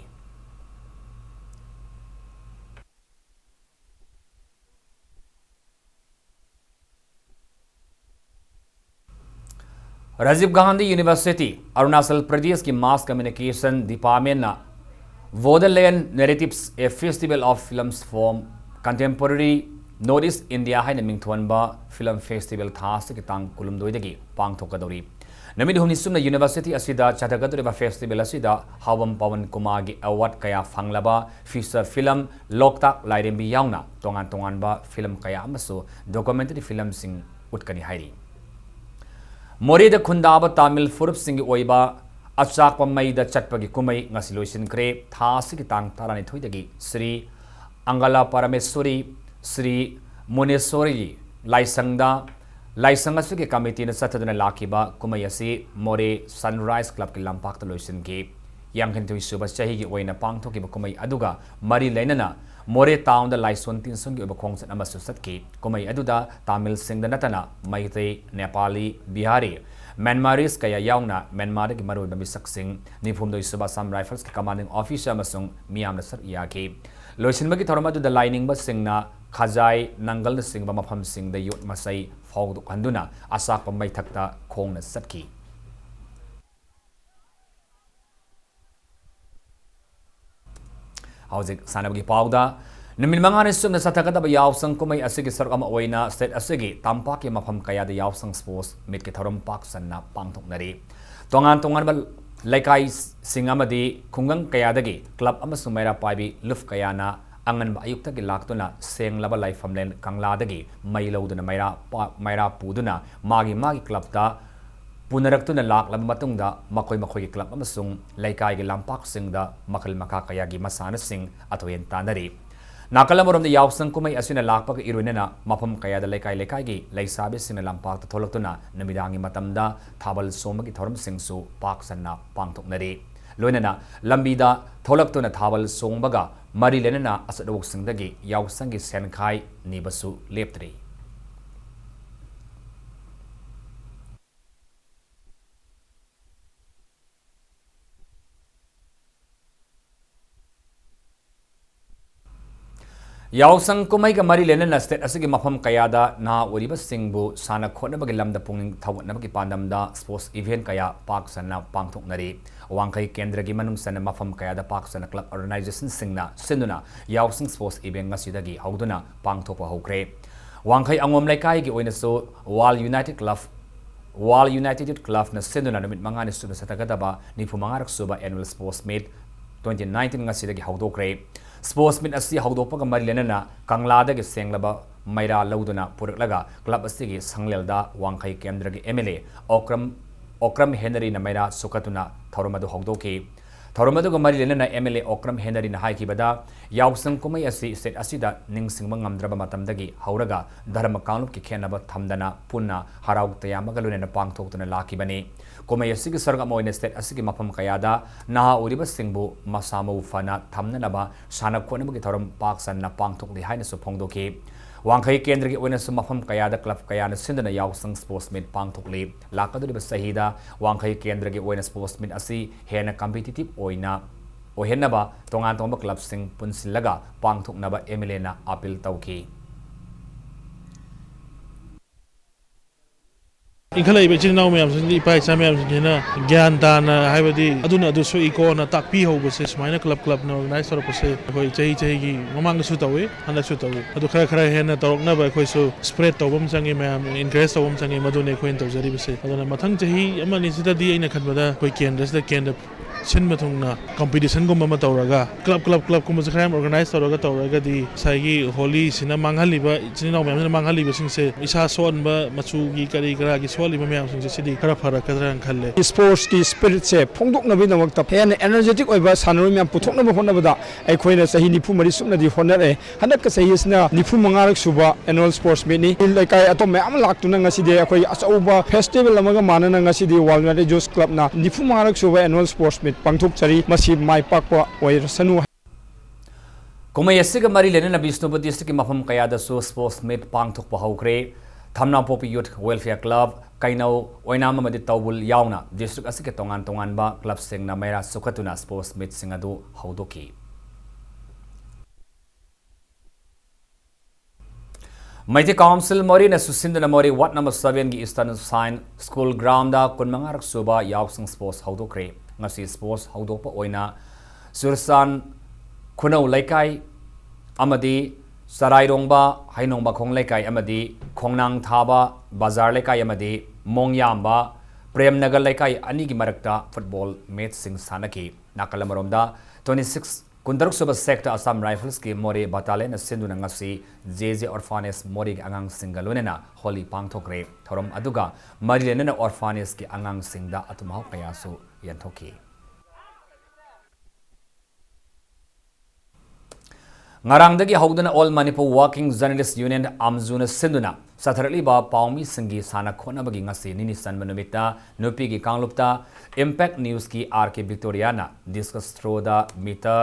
Rajiv Gandhi University, Arunachal Pradeshꯀꯤ Mass Communication Departmentꯅ Bodoland Narratives, A Festival of Films from Contemporary Northeast India ꯍꯥꯏꯅ ꯃꯤꯡꯊꯣꯟꯕ film festival ꯊꯥ ꯑꯁꯤꯒꯤ ꯇꯥꯡ ꯀꯨꯟꯍꯨꯝꯗꯣꯏꯗꯒꯤ ꯄꯥꯡꯊꯣꯛꯀꯗꯧꯔꯤ꯫ ꯅꯨꯃꯤꯠ ꯍꯨꯝꯅꯤ ꯆꯨꯞꯅ university ꯑꯁꯤꯗ ꯆꯠꯊꯒꯗꯧꯔꯤꯕ festival ꯑꯁꯤꯗ ꯍꯥꯎꯕꯝ ꯄꯋꯟ ꯀꯨꯃꯥꯔꯒꯤ award ꯀꯌꯥ ꯐꯪꯂꯕ feature film ꯂꯣꯛꯇꯥꯛ ꯂꯥꯏꯔꯦꯝꯕꯤ ꯌꯥꯎꯅ ꯇꯣꯉꯥꯟ ꯇꯣꯉꯥꯟꯕ film ꯀꯌꯥ ꯑꯃꯁꯨ documentary filmꯁꯤꯡ ꯎꯠꯀꯅꯤ ꯍꯥꯏꯔꯤ꯫ ꯃꯣꯔꯦꯗ ꯈꯨꯟꯗꯥꯕ ꯇꯥꯃꯤꯜ ꯐꯨꯔꯨꯞꯁꯤꯡꯒꯤ ꯑꯣꯏꯕ ꯑꯆꯥꯛꯄ ꯃꯩꯗ ꯆꯠꯄꯒꯤ ꯀꯨꯝꯍꯩ ꯉꯁꯤ ꯂꯣꯏꯁꯤꯟꯈ꯭ꯔꯦ꯫ ꯊꯥ ꯑꯁꯤꯒꯤ ꯇꯥꯡ ꯇꯔꯥꯅꯤꯊꯣꯏꯗꯒꯤ ꯁ꯭ꯔꯤ ꯑꯪꯒꯂꯥ ꯄꯔꯃꯦꯁ꯭ꯋꯔꯤ, ꯁ꯭ꯔꯤ ꯃꯨꯅꯦꯁ꯭ꯋꯔꯤ ꯂꯥꯏꯁꯪꯗ, ꯂꯥꯏꯁꯪ ꯑꯁꯤꯒꯤ committeeꯅ ꯆꯠꯊꯗꯨꯅ ꯂꯥꯛꯈꯤꯕ ꯀꯨꯝꯍꯩ ꯑꯁꯤ ꯃꯣꯔꯦ Sunrise Clubꯀꯤ ꯂꯝꯄꯥꯛꯇ ꯂꯣꯏꯁꯤꯟꯈꯤ꯫ ꯌꯥꯡꯈꯩꯅꯤꯊꯣꯏ ꯁꯨꯕ ꯆꯍꯤꯒꯤ ꯑꯣꯏꯅ ꯄꯥꯡꯊꯣꯛꯈꯤꯕ ꯀꯨꯝꯍꯩ ꯑꯗꯨꯒ ꯃꯔꯤ ꯂꯩꯅꯅ ꯃꯣꯔꯦ townꯗ ꯂꯥꯏꯁꯣꯟ ꯇꯤꯟꯁꯣꯟꯒꯤ ꯑꯣꯏꯕ ꯈꯣꯡꯆꯠ ꯑꯃꯁꯨ ꯆꯠꯈꯤ꯫ ꯀꯨꯝꯍꯩ ꯑꯗꯨꯗ ꯇꯥꯃꯤꯜꯁꯤꯡꯗ ꯅꯠꯇꯅ ꯃꯩꯇꯩ, ꯅꯦꯄꯥꯂꯤ, ꯕꯤꯍꯥꯔꯤ, ꯃ꯭ꯌꯥꯟꯃꯥꯔꯤꯁ ꯀꯌꯥ ꯌꯥꯎꯅ ꯃ꯭ꯌꯥꯟꯃꯥꯔꯗꯒꯤ ꯃꯔꯨꯑꯣꯏꯕ ꯃꯤꯁꯛꯁꯤꯡ, ꯅꯤꯐꯨꯍꯨꯝꯗꯣꯏ ꯁꯨꯕ Assam Riflesꯀꯤ commanding officer ꯑꯃꯁꯨꯡ ꯃꯤꯌꯥꯝꯅ ꯁꯔꯨꯛ ꯌꯥꯈꯤ꯫ ꯂꯣꯏꯁꯤꯟꯕꯒꯤ ꯊꯧꯔꯝ ꯑꯗꯨꯗ ꯂꯥꯏꯅꯤꯡꯕꯁꯤꯡꯅ ꯈꯖꯥꯏ, ꯅꯪꯒꯜꯅꯆꯤꯡꯕ ꯃꯐꯝꯁꯤꯡꯗ ꯌꯣꯠ ꯃꯆꯩ ꯐꯥꯎꯗꯣꯛꯍꯟꯗꯨꯅ ꯑꯆꯥꯛꯄ ꯃꯩꯊꯛꯇ ꯈꯣꯡꯅ ꯆꯠꯈꯤ꯫ ꯍꯧꯖꯤꯛ ꯁꯥꯟꯅꯕꯒꯤ ꯄꯥꯎꯗ, ꯅꯨꯃꯤꯠ ꯃꯉꯥꯅꯤ ꯆꯨꯞꯅ ꯆꯠꯊꯒꯗꯕ ꯌꯥꯎꯁꯪ ꯀꯨꯝꯍꯩ ꯑꯁꯤꯒꯤ ꯁꯔꯨꯛ ꯑꯃ ꯑꯣꯏꯅ state ꯑꯁꯤꯒꯤ ꯇꯝꯄꯥꯛꯀꯤ ꯃꯐꯝ ꯀꯌꯥꯗ ꯌꯥꯎꯁꯪ sports meetꯀꯤ ꯊꯧꯔꯝ ꯄꯥꯛ ꯁꯟꯅ ꯄꯥꯡꯊꯣꯛꯅꯔꯤ꯫ ꯇꯣꯉꯥꯟ ꯇꯣꯉꯥꯟꯕ ꯂꯩꯀꯥꯏꯁꯤꯡ ꯑꯃꯗꯤ ꯈꯨꯡꯒꯪ ꯀꯌꯥꯗꯒꯤ club ꯑꯃꯁꯨꯡ ꯃꯩꯔꯥ ꯄꯥꯏꯕꯤ ꯂꯨꯞ ꯀꯌꯥꯅ ꯑꯉꯟꯕ ꯑꯌꯨꯛꯇꯒꯤ ꯂꯥꯛꯇꯨꯅ ꯁꯦꯡꯂꯕ ꯂꯥꯏꯐꯝꯂꯦꯟ ꯀꯪꯂꯥꯗꯒꯤ ꯃꯩ ꯂꯧꯗꯨꯅ ꯃꯩꯔꯥ ꯄꯥ-, ꯃꯩꯔꯥ ꯄꯨꯗꯨꯅ ꯃꯥꯒꯤ ꯃꯥꯒꯤ clubꯇ ꯄꯨꯅꯔꯛꯇꯨꯅ ꯂꯥꯛꯂꯕ ꯃꯇꯨꯡꯗ ꯃꯈꯣꯏ ꯃꯈꯣꯏꯒꯤ club ꯑꯃꯁꯨꯡ ꯂꯩꯀꯥꯏꯒꯤ ꯂꯝꯄꯥꯛꯁꯤꯡꯗ ꯃꯈꯜ ꯃꯈꯥ ꯀꯌꯥꯒꯤ ꯃꯁꯥꯟꯅꯁꯤꯡ ꯑꯊꯣꯏꯍꯟ ꯇꯥꯟꯅꯔꯤ꯫ ꯅꯥꯀꯜ ꯑꯃꯔꯣꯝꯗ ꯌꯥꯎꯁꯪ ꯀꯨꯝꯍꯩ ꯑꯁꯤꯅ ꯂꯥꯛꯄꯒ ꯏꯔꯣꯏꯅꯅ ꯃꯐꯝ ꯀꯌꯥꯗ ꯂꯩꯀꯥꯏ ꯂꯩꯀꯥꯏꯒꯤ ꯂꯩꯁꯥꯕꯤꯁꯤꯡꯅ ꯂꯝꯄꯥꯛꯇ ꯊꯣꯛꯂꯛꯇꯨꯅ ꯅꯨꯃꯤꯗꯥꯡꯒꯤ ꯃꯇꯝꯗ ꯊꯥꯕꯜ ꯆꯣꯡꯕꯒꯤ ꯊꯧꯔꯝꯁꯤꯡꯁꯨ ꯄꯥꯛ ꯁꯟꯅ ꯄꯥꯡꯊꯣꯛꯅꯔꯤ꯫ ꯂꯣꯏꯅꯅ ꯂꯝꯕꯤꯗ ꯊꯣꯛꯂꯛꯇꯨꯅ ꯊꯥꯕꯜ ꯆꯣꯡꯕꯒ ꯃꯔꯤ ꯂꯩꯅꯅ ꯑꯆꯠ ꯑꯋꯣꯛꯁꯤꯡꯗꯒꯤ ꯌꯥꯎꯁꯪꯒꯤ ꯁꯦꯟꯈꯥꯏ ꯅꯤꯕꯁꯨ ꯂꯦꯞꯇ꯭ꯔꯤ꯫ ꯌꯥꯎꯁꯪ ꯀꯨꯝꯍꯩꯒ ꯃꯔꯤ ꯂꯩꯅꯅ state ꯑꯁꯤꯒꯤ ꯃꯐꯝ ꯀꯌꯥꯗ ꯅꯍꯥ ꯑꯣꯏꯔꯤꯕꯁꯤꯡꯕꯨ ꯁꯥꯟꯅ ꯈꯣꯠꯅꯕꯒꯤ ꯂꯝꯗ ꯄꯨꯛꯅꯤꯡ ꯊꯧꯒꯠꯅꯕꯒꯤ ꯄꯥꯟꯗꯝꯗ sports event ꯀꯌꯥ ꯄꯥꯛ ꯁꯟꯅ ꯄꯥꯡꯊꯣꯛꯅꯔꯤ꯫ ꯋꯥꯡꯈꯩ ꯀꯦꯟꯗ꯭ꯔꯒꯤ ꯃꯅꯨꯡ ꯆꯟꯅ ꯃꯐꯝ ꯀꯌꯥꯗ ꯄꯥꯛ ꯁꯟꯅ club organizationꯁꯤꯡꯅ ꯁꯤꯟꯗꯨꯅ ꯌꯥꯎꯁꯪ sports event ꯉꯁꯤꯗꯒꯤ ꯍꯧꯗꯨꯅ ꯄꯥꯡꯊꯣꯛꯄ ꯍꯧꯈ꯭ꯔꯦ꯫ ꯋꯥꯡꯈꯩ ꯑꯉꯣꯝ ꯂꯩꯀꯥꯏꯒꯤ ꯑꯣꯏꯅꯁꯨ World United Club, World United Youth Clubꯅ ꯁꯤꯟꯗꯨꯅ ꯅꯨꯃꯤꯠ ꯃꯉꯥꯅꯤ ꯁꯨꯞꯅ ꯆꯠꯊꯒꯗꯕ ꯅꯤꯐꯨ ꯃꯉꯥꯔꯛ ꯁꯨꯕ annual sports meet twenty nineteen ꯉꯁꯤꯗꯒꯤ ꯍꯧꯗꯣꯛꯈ꯭ꯔꯦ꯫ Sports meet ꯑꯁꯤ ꯍꯧꯗꯣꯛꯄꯒ ꯃꯔꯤ ꯂꯩꯅꯅ ꯀꯪꯂꯥꯗꯒꯤ ꯁꯦꯡꯂꯕ ꯃꯩꯔꯥ ꯂꯧꯗꯨꯅ ꯄꯨꯔꯛꯂꯒ club ꯑꯁꯤꯒꯤ ꯁꯪꯂꯦꯜꯗ ꯋꯥꯡꯈꯩ ꯀꯦꯟꯗ꯭ꯔꯒꯤ MLA ꯑꯣꯀ꯭ꯔꯝ, ꯑꯣꯀ꯭ꯔꯝ ꯍꯦꯅꯔꯤꯅ ꯃꯩꯔꯥ ꯁꯨꯈꯠꯇꯨꯅ ꯊꯧꯔꯝ ꯑꯗꯨ ꯍꯧꯗꯣꯛꯈꯤ꯫ ꯊꯧꯔꯝ ꯑꯗꯨꯒ ꯃꯔꯤ ꯂꯩꯅꯅ MLA ꯑꯣꯀ꯭ꯔꯝ ꯍꯦꯅꯔꯤꯅ ꯍꯥꯏꯈꯤꯕꯗ, ꯌꯥꯎꯁꯪ ꯀꯨꯝꯍꯩ ꯑꯁꯤ state ꯑꯁꯤꯗ ꯅꯤꯡꯁꯤꯡꯕ ꯉꯝꯗ꯭ꯔꯕ ꯃꯇꯝꯗꯒꯤ ꯍꯧꯔꯒ ꯙꯔꯃ ꯀꯥꯡꯂꯨꯞꯀꯤ ꯈꯦꯠꯅꯕ ꯊꯝꯗꯅ ꯄꯨꯟꯅ ꯍꯔꯥꯎ ꯇꯌꯥꯝꯕꯒ ꯂꯣꯏꯅꯅ ꯄꯥꯡꯊꯣꯛꯇꯨꯅ ꯂꯥꯛꯈꯤꯕꯅꯤ꯫ ꯀꯨꯝꯍꯩ ꯑꯁꯤꯒꯤ ꯁꯔꯨꯛ ꯑꯃ ꯑꯣꯏꯅ state ꯑꯁꯤꯒꯤ ꯃꯐꯝ ꯀꯌꯥꯗ ꯅꯍꯥ ꯑꯣꯏꯔꯤꯕꯁꯤꯡꯕꯨ ꯃꯁꯥ ꯃꯎ ꯐꯅ ꯊꯝꯅꯅꯕ ꯁꯥꯟꯅ ꯈꯣꯠꯅꯕꯒꯤ ꯊꯧꯔꯝ ꯄꯥꯛ ꯁꯟꯅ ꯄꯥꯡꯊꯣꯛꯂꯤ ꯍꯥꯏꯅꯁꯨ ꯐꯣꯡꯗꯣꯛꯈꯤ꯫ ꯋꯥꯡꯈꯩ ꯀꯦꯟꯗ꯭ꯔꯒꯤ ꯑꯣꯏꯅꯁꯨ ꯃꯐꯝ ꯀꯌꯥꯗ club ꯀꯌꯥꯅ ꯁꯤꯟꯗꯨꯅ ꯌꯥꯎꯁꯪ sports meet ꯄꯥꯡꯊꯣꯛꯂꯤ꯫ ꯂꯥꯛꯀꯗꯧꯔꯤꯕ ꯆꯍꯤꯗ ꯋꯥꯡꯈꯩ ꯀꯦꯟꯗ꯭ꯔꯒꯤ ꯑꯣꯏꯅ sports meet ꯑꯁꯤ ꯍꯦꯟꯅ competitive ꯑꯣꯏꯅ ꯑꯣꯏꯍꯟꯅꯕ ꯇꯣꯉꯥꯟ ꯇꯣꯉꯥꯟꯕ clubꯁꯤꯡ ꯄꯨꯟꯁꯤꯜꯂꯒ ꯄꯥꯡꯊꯣꯛꯅꯕ MLAꯅ appeal ꯇꯧꯈꯤ꯫ ꯏꯟꯈꯠꯂꯛꯏꯕ ꯏꯆꯤꯜ ꯏꯅꯥꯎ ꯃꯌꯥꯝꯁꯤꯡꯁꯤ, ꯏꯄꯥ ꯏꯆꯥ ꯃꯌꯥꯝꯁꯤꯡꯁꯤꯅ ꯒ꯭ꯌꯥꯟ ꯇꯥꯅ, ꯍꯥꯏꯕꯗꯤ ꯑꯗꯨꯅ ꯑꯗꯨ ꯁꯣꯛꯏꯀꯣꯅ ꯇꯥꯛꯄꯤꯍꯧꯕꯁꯦ, ꯁꯨꯃꯥꯏꯅ club clubꯅ organize ꯇꯧꯔꯛꯄꯁꯦ ꯑꯩꯈꯣꯏ ꯆꯍꯤ ꯆꯍꯤꯒꯤ ꯃꯃꯥꯡꯗꯁꯨ ꯇꯧꯏ, ꯍꯟꯗꯛꯁꯨ ꯇꯧꯏ꯫ ꯑꯗꯨ ꯈꯔ ꯈꯔ ꯍꯦꯟꯅ ꯇꯧꯔꯛꯅꯕ ꯑꯩꯈꯣꯏꯁꯨ spread ꯇꯧꯕ ꯑꯃ ꯆꯪꯉꯤ, ꯃꯌꯥꯝ encourage ꯇꯧꯕ ꯑꯃ ꯆꯪꯉꯤ, ꯃꯗꯨꯅꯤ ꯑꯩꯈꯣꯏꯅ ꯇꯧꯖꯔꯤꯕꯁꯦ꯫ ꯑꯗꯨꯅ ꯃꯊꯪ ꯆꯍꯤ ꯑꯃ ꯑꯅꯤꯁꯤꯗꯗꯤ ꯑꯩꯅ ꯈꯟꯕꯗ ꯑꯩꯈꯣꯏ ꯀꯦꯟꯗ꯭ꯔꯁꯤꯗ ꯀꯦꯟꯗ꯭ꯔ ꯁꯤꯟꯕ ꯊꯨꯡꯅ competitionꯒꯨꯝꯕ ꯑꯃ ꯇꯧꯔꯒ club club clubꯀꯨꯝꯕꯁꯦ ꯈꯔ ꯌꯥꯝ organize ꯇꯧꯔꯒ ꯇꯧꯔꯒꯗꯤ ꯉꯁꯥꯏꯒꯤ ꯍꯣꯂꯤꯁꯤꯅ ꯃꯥꯡꯍꯜꯂꯤꯕ, ꯏꯆꯤꯟ ꯏꯅꯥꯎ ꯃꯌꯥꯝꯁꯤꯅ ꯃꯥꯡꯍꯜꯂꯤꯕꯁꯤꯡꯁꯦ, ꯏꯁꯥ ꯁꯣꯛꯍꯟꯕ, ꯃꯆꯨꯒꯤ ꯀꯔꯤ ꯀꯔꯥꯒꯤ ꯁꯣꯛꯍꯜꯂꯤꯕ ꯃꯌꯥꯝꯁꯤꯡꯁꯦ, ꯁꯤꯗꯤ ꯈꯔ ꯐꯔꯛꯀꯗ꯭ꯔꯥꯅ ꯈꯜꯂꯦ꯫ Sportsꯀꯤ spiritꯁꯦ ꯐꯣꯡꯗꯣꯛꯅꯕꯒꯤꯗꯃꯛꯇ ꯍꯦꯟꯅ energetic ꯑꯣꯏꯕ ꯁꯥꯟꯅꯔꯣꯏ ꯃꯌꯥꯝ ꯄꯨꯊꯣꯛꯅꯕ ꯍꯣꯠꯅꯕꯗ ꯑꯩꯈꯣꯏꯅ ꯆꯍꯤ ꯅꯤꯐꯨ ꯃꯔꯤ ꯁꯨꯞꯅꯗꯤ ꯍꯣꯠꯅꯔꯛꯑꯦ꯫ ꯍꯟꯗꯛꯀ ꯆꯍꯤ ꯑꯁꯤꯅ ꯅꯤꯐꯨ ꯃꯉꯥꯔꯛ ꯁꯨꯕ annual sports meetꯅꯤ꯫ ꯂꯩꯀꯥꯏ ꯑꯇꯣꯞꯄ ꯃꯌꯥꯝ ꯑꯃ ꯂꯥꯛꯇꯨꯅ ꯉꯁꯤꯗꯤ ꯑꯩꯈꯣꯏ ꯑꯆꯧꯕ festival ꯑꯃꯒ ꯃꯥꯟꯅꯅ ꯉꯁꯤꯗꯤ World United Youth Clubꯅ ꯅꯤꯐꯨ ꯃꯉꯥꯔꯛ ꯁꯨꯕ annual sports meet ꯄꯥꯡꯊꯣꯛꯆꯔꯤ꯫ ꯃꯁꯤ ꯃꯥꯏ ꯄꯥꯛꯄ ꯑꯣꯏꯔꯁꯅꯨ꯫ ꯀꯨꯝꯍꯩ ꯑꯁꯤꯒ ꯃꯔꯤ ꯂꯩꯅꯅ ꯕꯤꯁꯅꯨꯄꯨꯔ district ꯀꯤ ꯃꯐꯝ ꯀꯌꯥꯗꯁꯨ sports meet ꯄꯥꯡꯊꯣꯛꯄ ꯍꯧꯈ꯭ꯔꯦ꯫ ꯊꯝꯅꯥꯄꯣꯛꯄꯤ Youth Welfare Club, ꯀꯩꯅꯧ, ꯑꯣꯏꯅꯥꯝ ꯑꯃꯗꯤ ꯇꯧꯕꯨꯜ ꯌꯥꯎꯅ district ꯑꯁꯤꯒꯤ ꯇꯣꯉꯥꯟ ꯇꯣꯉꯥꯟꯕ club ꯁꯤꯡꯅ ꯃꯩꯔꯥ ꯆꯨꯈꯠꯇꯨꯅ sports meet ꯁꯤꯡ ꯑꯗꯨ ꯍꯧꯗꯣꯛꯈꯤ꯫ ꯃꯩꯇꯩ Council ꯃꯣꯔꯦꯅ ꯁꯨꯁꯤꯟꯗꯨꯅ ꯃꯣꯔꯦ ward number seven ꯒꯤ Eastern Saint School ground ꯗ ꯀꯨꯟꯃꯉꯥꯔꯛ ꯁꯨꯕ ꯌꯥꯎꯁꯪ sports ꯍꯧꯗꯣꯛꯈ꯭ꯔꯦ꯫ ꯉꯁꯤ sports ꯍꯧꯗꯣꯛꯄ ꯑꯣꯏꯅ ꯆꯨꯔꯆꯥꯟ ꯈꯨꯅꯧ ꯂꯩꯀꯥꯏ ꯑꯃꯗꯤ ꯆꯔꯥꯏꯔꯣꯡꯕ ꯍꯩꯅꯣꯡꯕꯈꯣꯡ ꯂꯩꯀꯥꯏ ꯑꯃꯗꯤ ꯈꯣꯡꯅꯥꯡ ꯊꯥꯕ ꯕꯖꯥꯔ ꯂꯩꯀꯥꯏ ꯑꯃꯗꯤ ꯃꯣꯡꯌꯥꯝꯕ ꯄ꯭ꯔꯦꯝꯅꯒꯔ ꯂꯩꯀꯥꯏ ꯑꯅꯤꯒꯤ ꯃꯔꯛꯇ football match ꯁꯤꯡ ꯁꯥꯟꯅꯈꯤ꯫ ꯅꯥꯀꯜ ꯑꯃꯔꯣꯝꯗ twenty six ꯀꯨꯟꯇꯔꯨꯛ ꯁꯨꯕ Sector Assam Rifles ꯀꯤ ꯃꯣꯔꯦ battalion ꯅ ꯁꯤꯟꯗꯨꯅ ꯉꯁꯤ J J Orphanage ꯃꯣꯔꯦꯒꯤ ꯑꯉꯥꯡꯁꯤꯡꯒ ꯂꯣꯏꯅꯅ ꯍꯣꯂꯤ ꯄꯥꯡꯊꯣꯛꯈ꯭ꯔꯦ꯫ ꯊꯧꯔꯝ ꯑꯗꯨꯒ ꯃꯔꯤ ꯂꯩꯅꯅ orphanage ꯀꯤ ꯑꯉꯥꯡꯁꯤꯡꯗ ꯑꯊꯨꯝ ꯑꯍꯥꯎ ꯀꯌꯥꯁꯨ ꯌꯦꯟꯊꯣꯛꯈꯤ꯫ ꯉꯔꯥꯡꯗꯒꯤ ꯍꯧꯗꯨꯅ All Manipur Working Journalist Union, ꯑꯝꯖꯨꯅ ꯁꯤꯟꯗꯨꯅ ꯆꯠꯊꯔꯛꯂꯤꯕ ꯄꯥꯎꯃꯤꯁꯤꯡꯒꯤ ꯁꯥꯟꯅ ꯈꯣꯠꯅꯕꯒꯤ ꯉꯁꯤ ꯅꯤꯅꯤ ꯆꯟꯕ ꯅꯨꯃꯤꯠꯇ ꯅꯨꯄꯤꯒꯤ ꯀꯥꯡꯂꯨꯞꯇ Impact News ꯀꯤ R K Victoria ꯅ discus throw ꯗ meter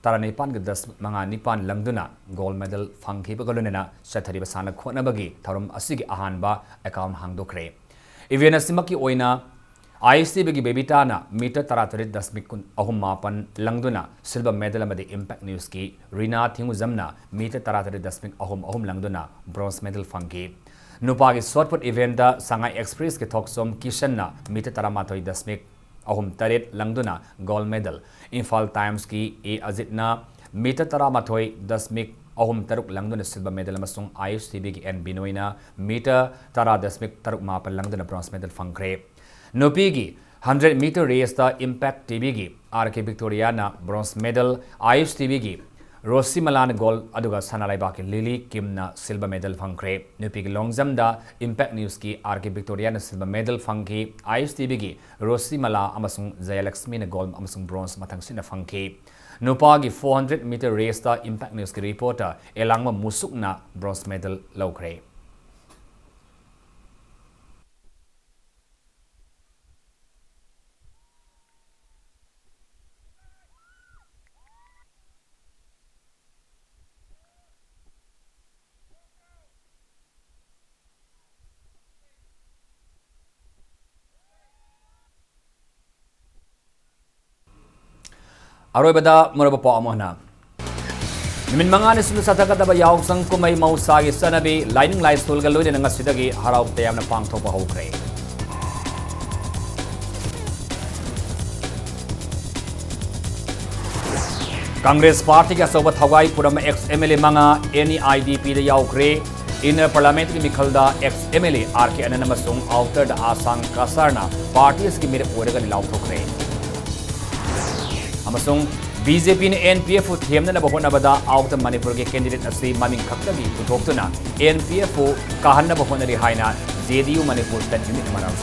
ꯇꯔꯥꯅꯤꯄꯥꯟꯒ ꯗꯁꯃꯤꯛ ꯃꯉꯥ ꯅꯤꯄꯥꯟ ꯂꯪꯗꯨꯅ gold medal ꯐꯪꯈꯤꯕꯒ ꯂꯣꯏꯅꯅ ꯆꯠꯊꯔꯤꯕ ꯁꯥꯟꯅ ꯈꯣꯠꯅꯕꯒꯤ ꯊꯧꯔꯝ ꯑꯁꯤꯒꯤ ꯑꯍꯥꯟꯕ account ꯍꯥꯡꯗꯣꯛꯈ꯭ꯔꯦ꯫ Event ꯑꯁꯤꯃꯛꯀꯤ ꯑꯣꯏꯅ I S T V ꯒꯤ ꯕꯦꯕꯤꯇꯥꯅ meter ꯇꯔꯥꯇꯔꯦꯠ ꯗꯁꯃꯤꯛ ꯑꯍꯨꯝ ꯃꯥꯄꯟ ꯂꯪꯗꯨꯅ silver medal ꯑꯃꯗꯤ Impact News ꯀꯤ ꯔꯤꯅꯥ ꯊꯤꯡꯉꯨꯖꯝꯅ meter ꯇꯔꯥꯇꯔꯦꯠ ꯗꯁꯃꯤꯛ ꯑꯍꯨꯝ ꯑꯍꯨꯝ ꯂꯪꯗꯨꯅ bronze medal ꯐꯪꯈꯤ꯫ ꯅꯨꯄꯥꯒꯤ shot put event ꯇ Sangai Express ꯀꯤ ꯊꯣꯛꯆꯣꯝ ꯀꯤꯁꯟꯅ meter ꯇꯔꯥꯃꯥꯊꯣꯏ ꯗꯁꯃꯤꯛ ꯑꯍꯨꯝ ꯇꯔꯦꯠ ꯂꯪꯗꯨꯅ gold medal, Imphal Times ꯀꯤ A ꯑꯖꯤꯠꯅ meter ꯇꯔꯥꯃꯥꯊꯣꯏ ꯗꯁꯃꯤꯛ ꯑꯍꯨꯝ ꯇꯔꯨꯛ ꯂꯪꯗꯨꯅ silver medal ꯑꯃꯁꯨꯡ I S T V ꯒꯤ N ꯕꯤꯅꯣꯏꯅ meter ꯇꯔꯥ ꯗꯁꯃꯤꯛ ꯇꯔꯨꯛ ꯃꯥꯄꯟ ꯂꯪꯗꯨꯅ bronze medal ꯐꯪꯈ꯭ꯔꯦ꯫ ꯅꯨꯄꯤꯒꯤ hundred meter race ꯇ Impact T V ꯒꯤ R K Victoria ꯅ bronze medal, I S T V ꯒꯤ ꯔꯣꯁꯤꯃꯂꯥꯅ gold, ꯑꯗꯨꯒ ꯁꯅꯥ ꯂꯩꯕꯥꯛꯀꯤ ꯂꯤꯂꯤ ꯀꯤꯝꯅ silver medal ꯐꯪꯈ꯭ꯔꯦ꯫ ꯅꯨꯄꯤꯒꯤ long jump ꯗ Impact News ꯀꯤ R K Victoria ꯅ silver medal ꯐꯪꯈꯤ꯫ I S T V ꯒꯤ ꯔꯣꯁꯤꯃꯂꯥ ꯑꯃꯁꯨꯡ ꯖꯌꯂꯛꯁꯃꯤꯅ gold ꯑꯃꯁꯨꯡ bronze ꯃꯊꯪꯁꯤꯠꯅ ꯐꯪꯈꯤ꯫ ꯅꯨꯄꯥꯒꯤ four hundred meter race ꯇ Impact News ꯀꯤ reporter ꯑꯦꯂꯥꯡꯕ ꯃꯨꯁꯨꯛꯅ bronze medal ꯂꯧꯈ꯭ꯔꯦ꯫ ꯑꯔꯣꯏꯕꯗ ꯃꯔꯨꯑꯣꯏꯕ ꯄꯥꯎ ꯑꯃꯨꯛ ꯍꯟꯅ꯫ ꯅꯨꯃꯤꯠ ꯃꯉꯥꯅꯤ ꯁꯨꯞꯅ ꯆꯠꯊꯒꯗꯕ ꯌꯥꯎꯁꯪ ꯀꯨꯝꯍꯩ ꯃꯍꯧꯁꯥꯒꯤ ꯆꯠꯅꯕꯤ ꯂꯥꯏꯅꯤꯡ ꯂꯥꯏꯁꯣꯜꯒ ꯂꯣꯏꯅꯅ ꯉꯁꯤꯗꯒꯤ ꯍꯔꯥꯎ ꯇꯌꯥꯝꯅ ꯄꯥꯡꯊꯣꯛꯄ ꯍꯧꯈ꯭ꯔꯦ꯫ ꯀꯪꯒ꯭ꯔꯦꯁ ꯄꯥꯔꯇꯤꯒꯤ ꯑꯆꯧꯕ ꯊꯧꯒꯥꯏ ꯄꯨꯔꯝꯕ ex MLA ꯃꯉꯥ NEIDPꯗ ꯌꯥꯎꯈ꯭ꯔꯦ꯫ Inner Parliamentꯀꯤ ꯃꯤꯈꯜꯗ ex MLA RK ꯑꯅꯟ ꯑꯃꯁꯨꯡ outerꯗ ꯑꯁꯥꯡ ꯀꯁꯥꯔꯅ ꯄꯥꯔꯇꯤ ꯑꯁꯤꯒꯤ ꯃꯤꯔꯦꯞ ꯑꯣꯏꯔꯒꯅꯤ ꯂꯥꯎꯊꯣꯛꯈ꯭ꯔꯦ꯫ ꯑꯃꯁꯨꯡ BJPꯅ NPFꯄꯨ ꯊꯦꯝꯅꯅꯕ ꯍꯣꯠꯅꯕꯗ Outer Manipurꯒꯤ candidate ꯑꯁꯤ ꯃꯃꯤꯡ ꯈꯛꯇꯒꯤ ꯄꯨꯊꯣꯛꯇꯨꯅ NPFꯄꯨ ꯀꯥꯍꯟꯅꯕ ꯍꯣꯠꯅꯔꯤ ꯍꯥꯏꯅ JDU ꯃꯅꯤꯄꯨꯔ State Unit ꯃꯔꯥꯜ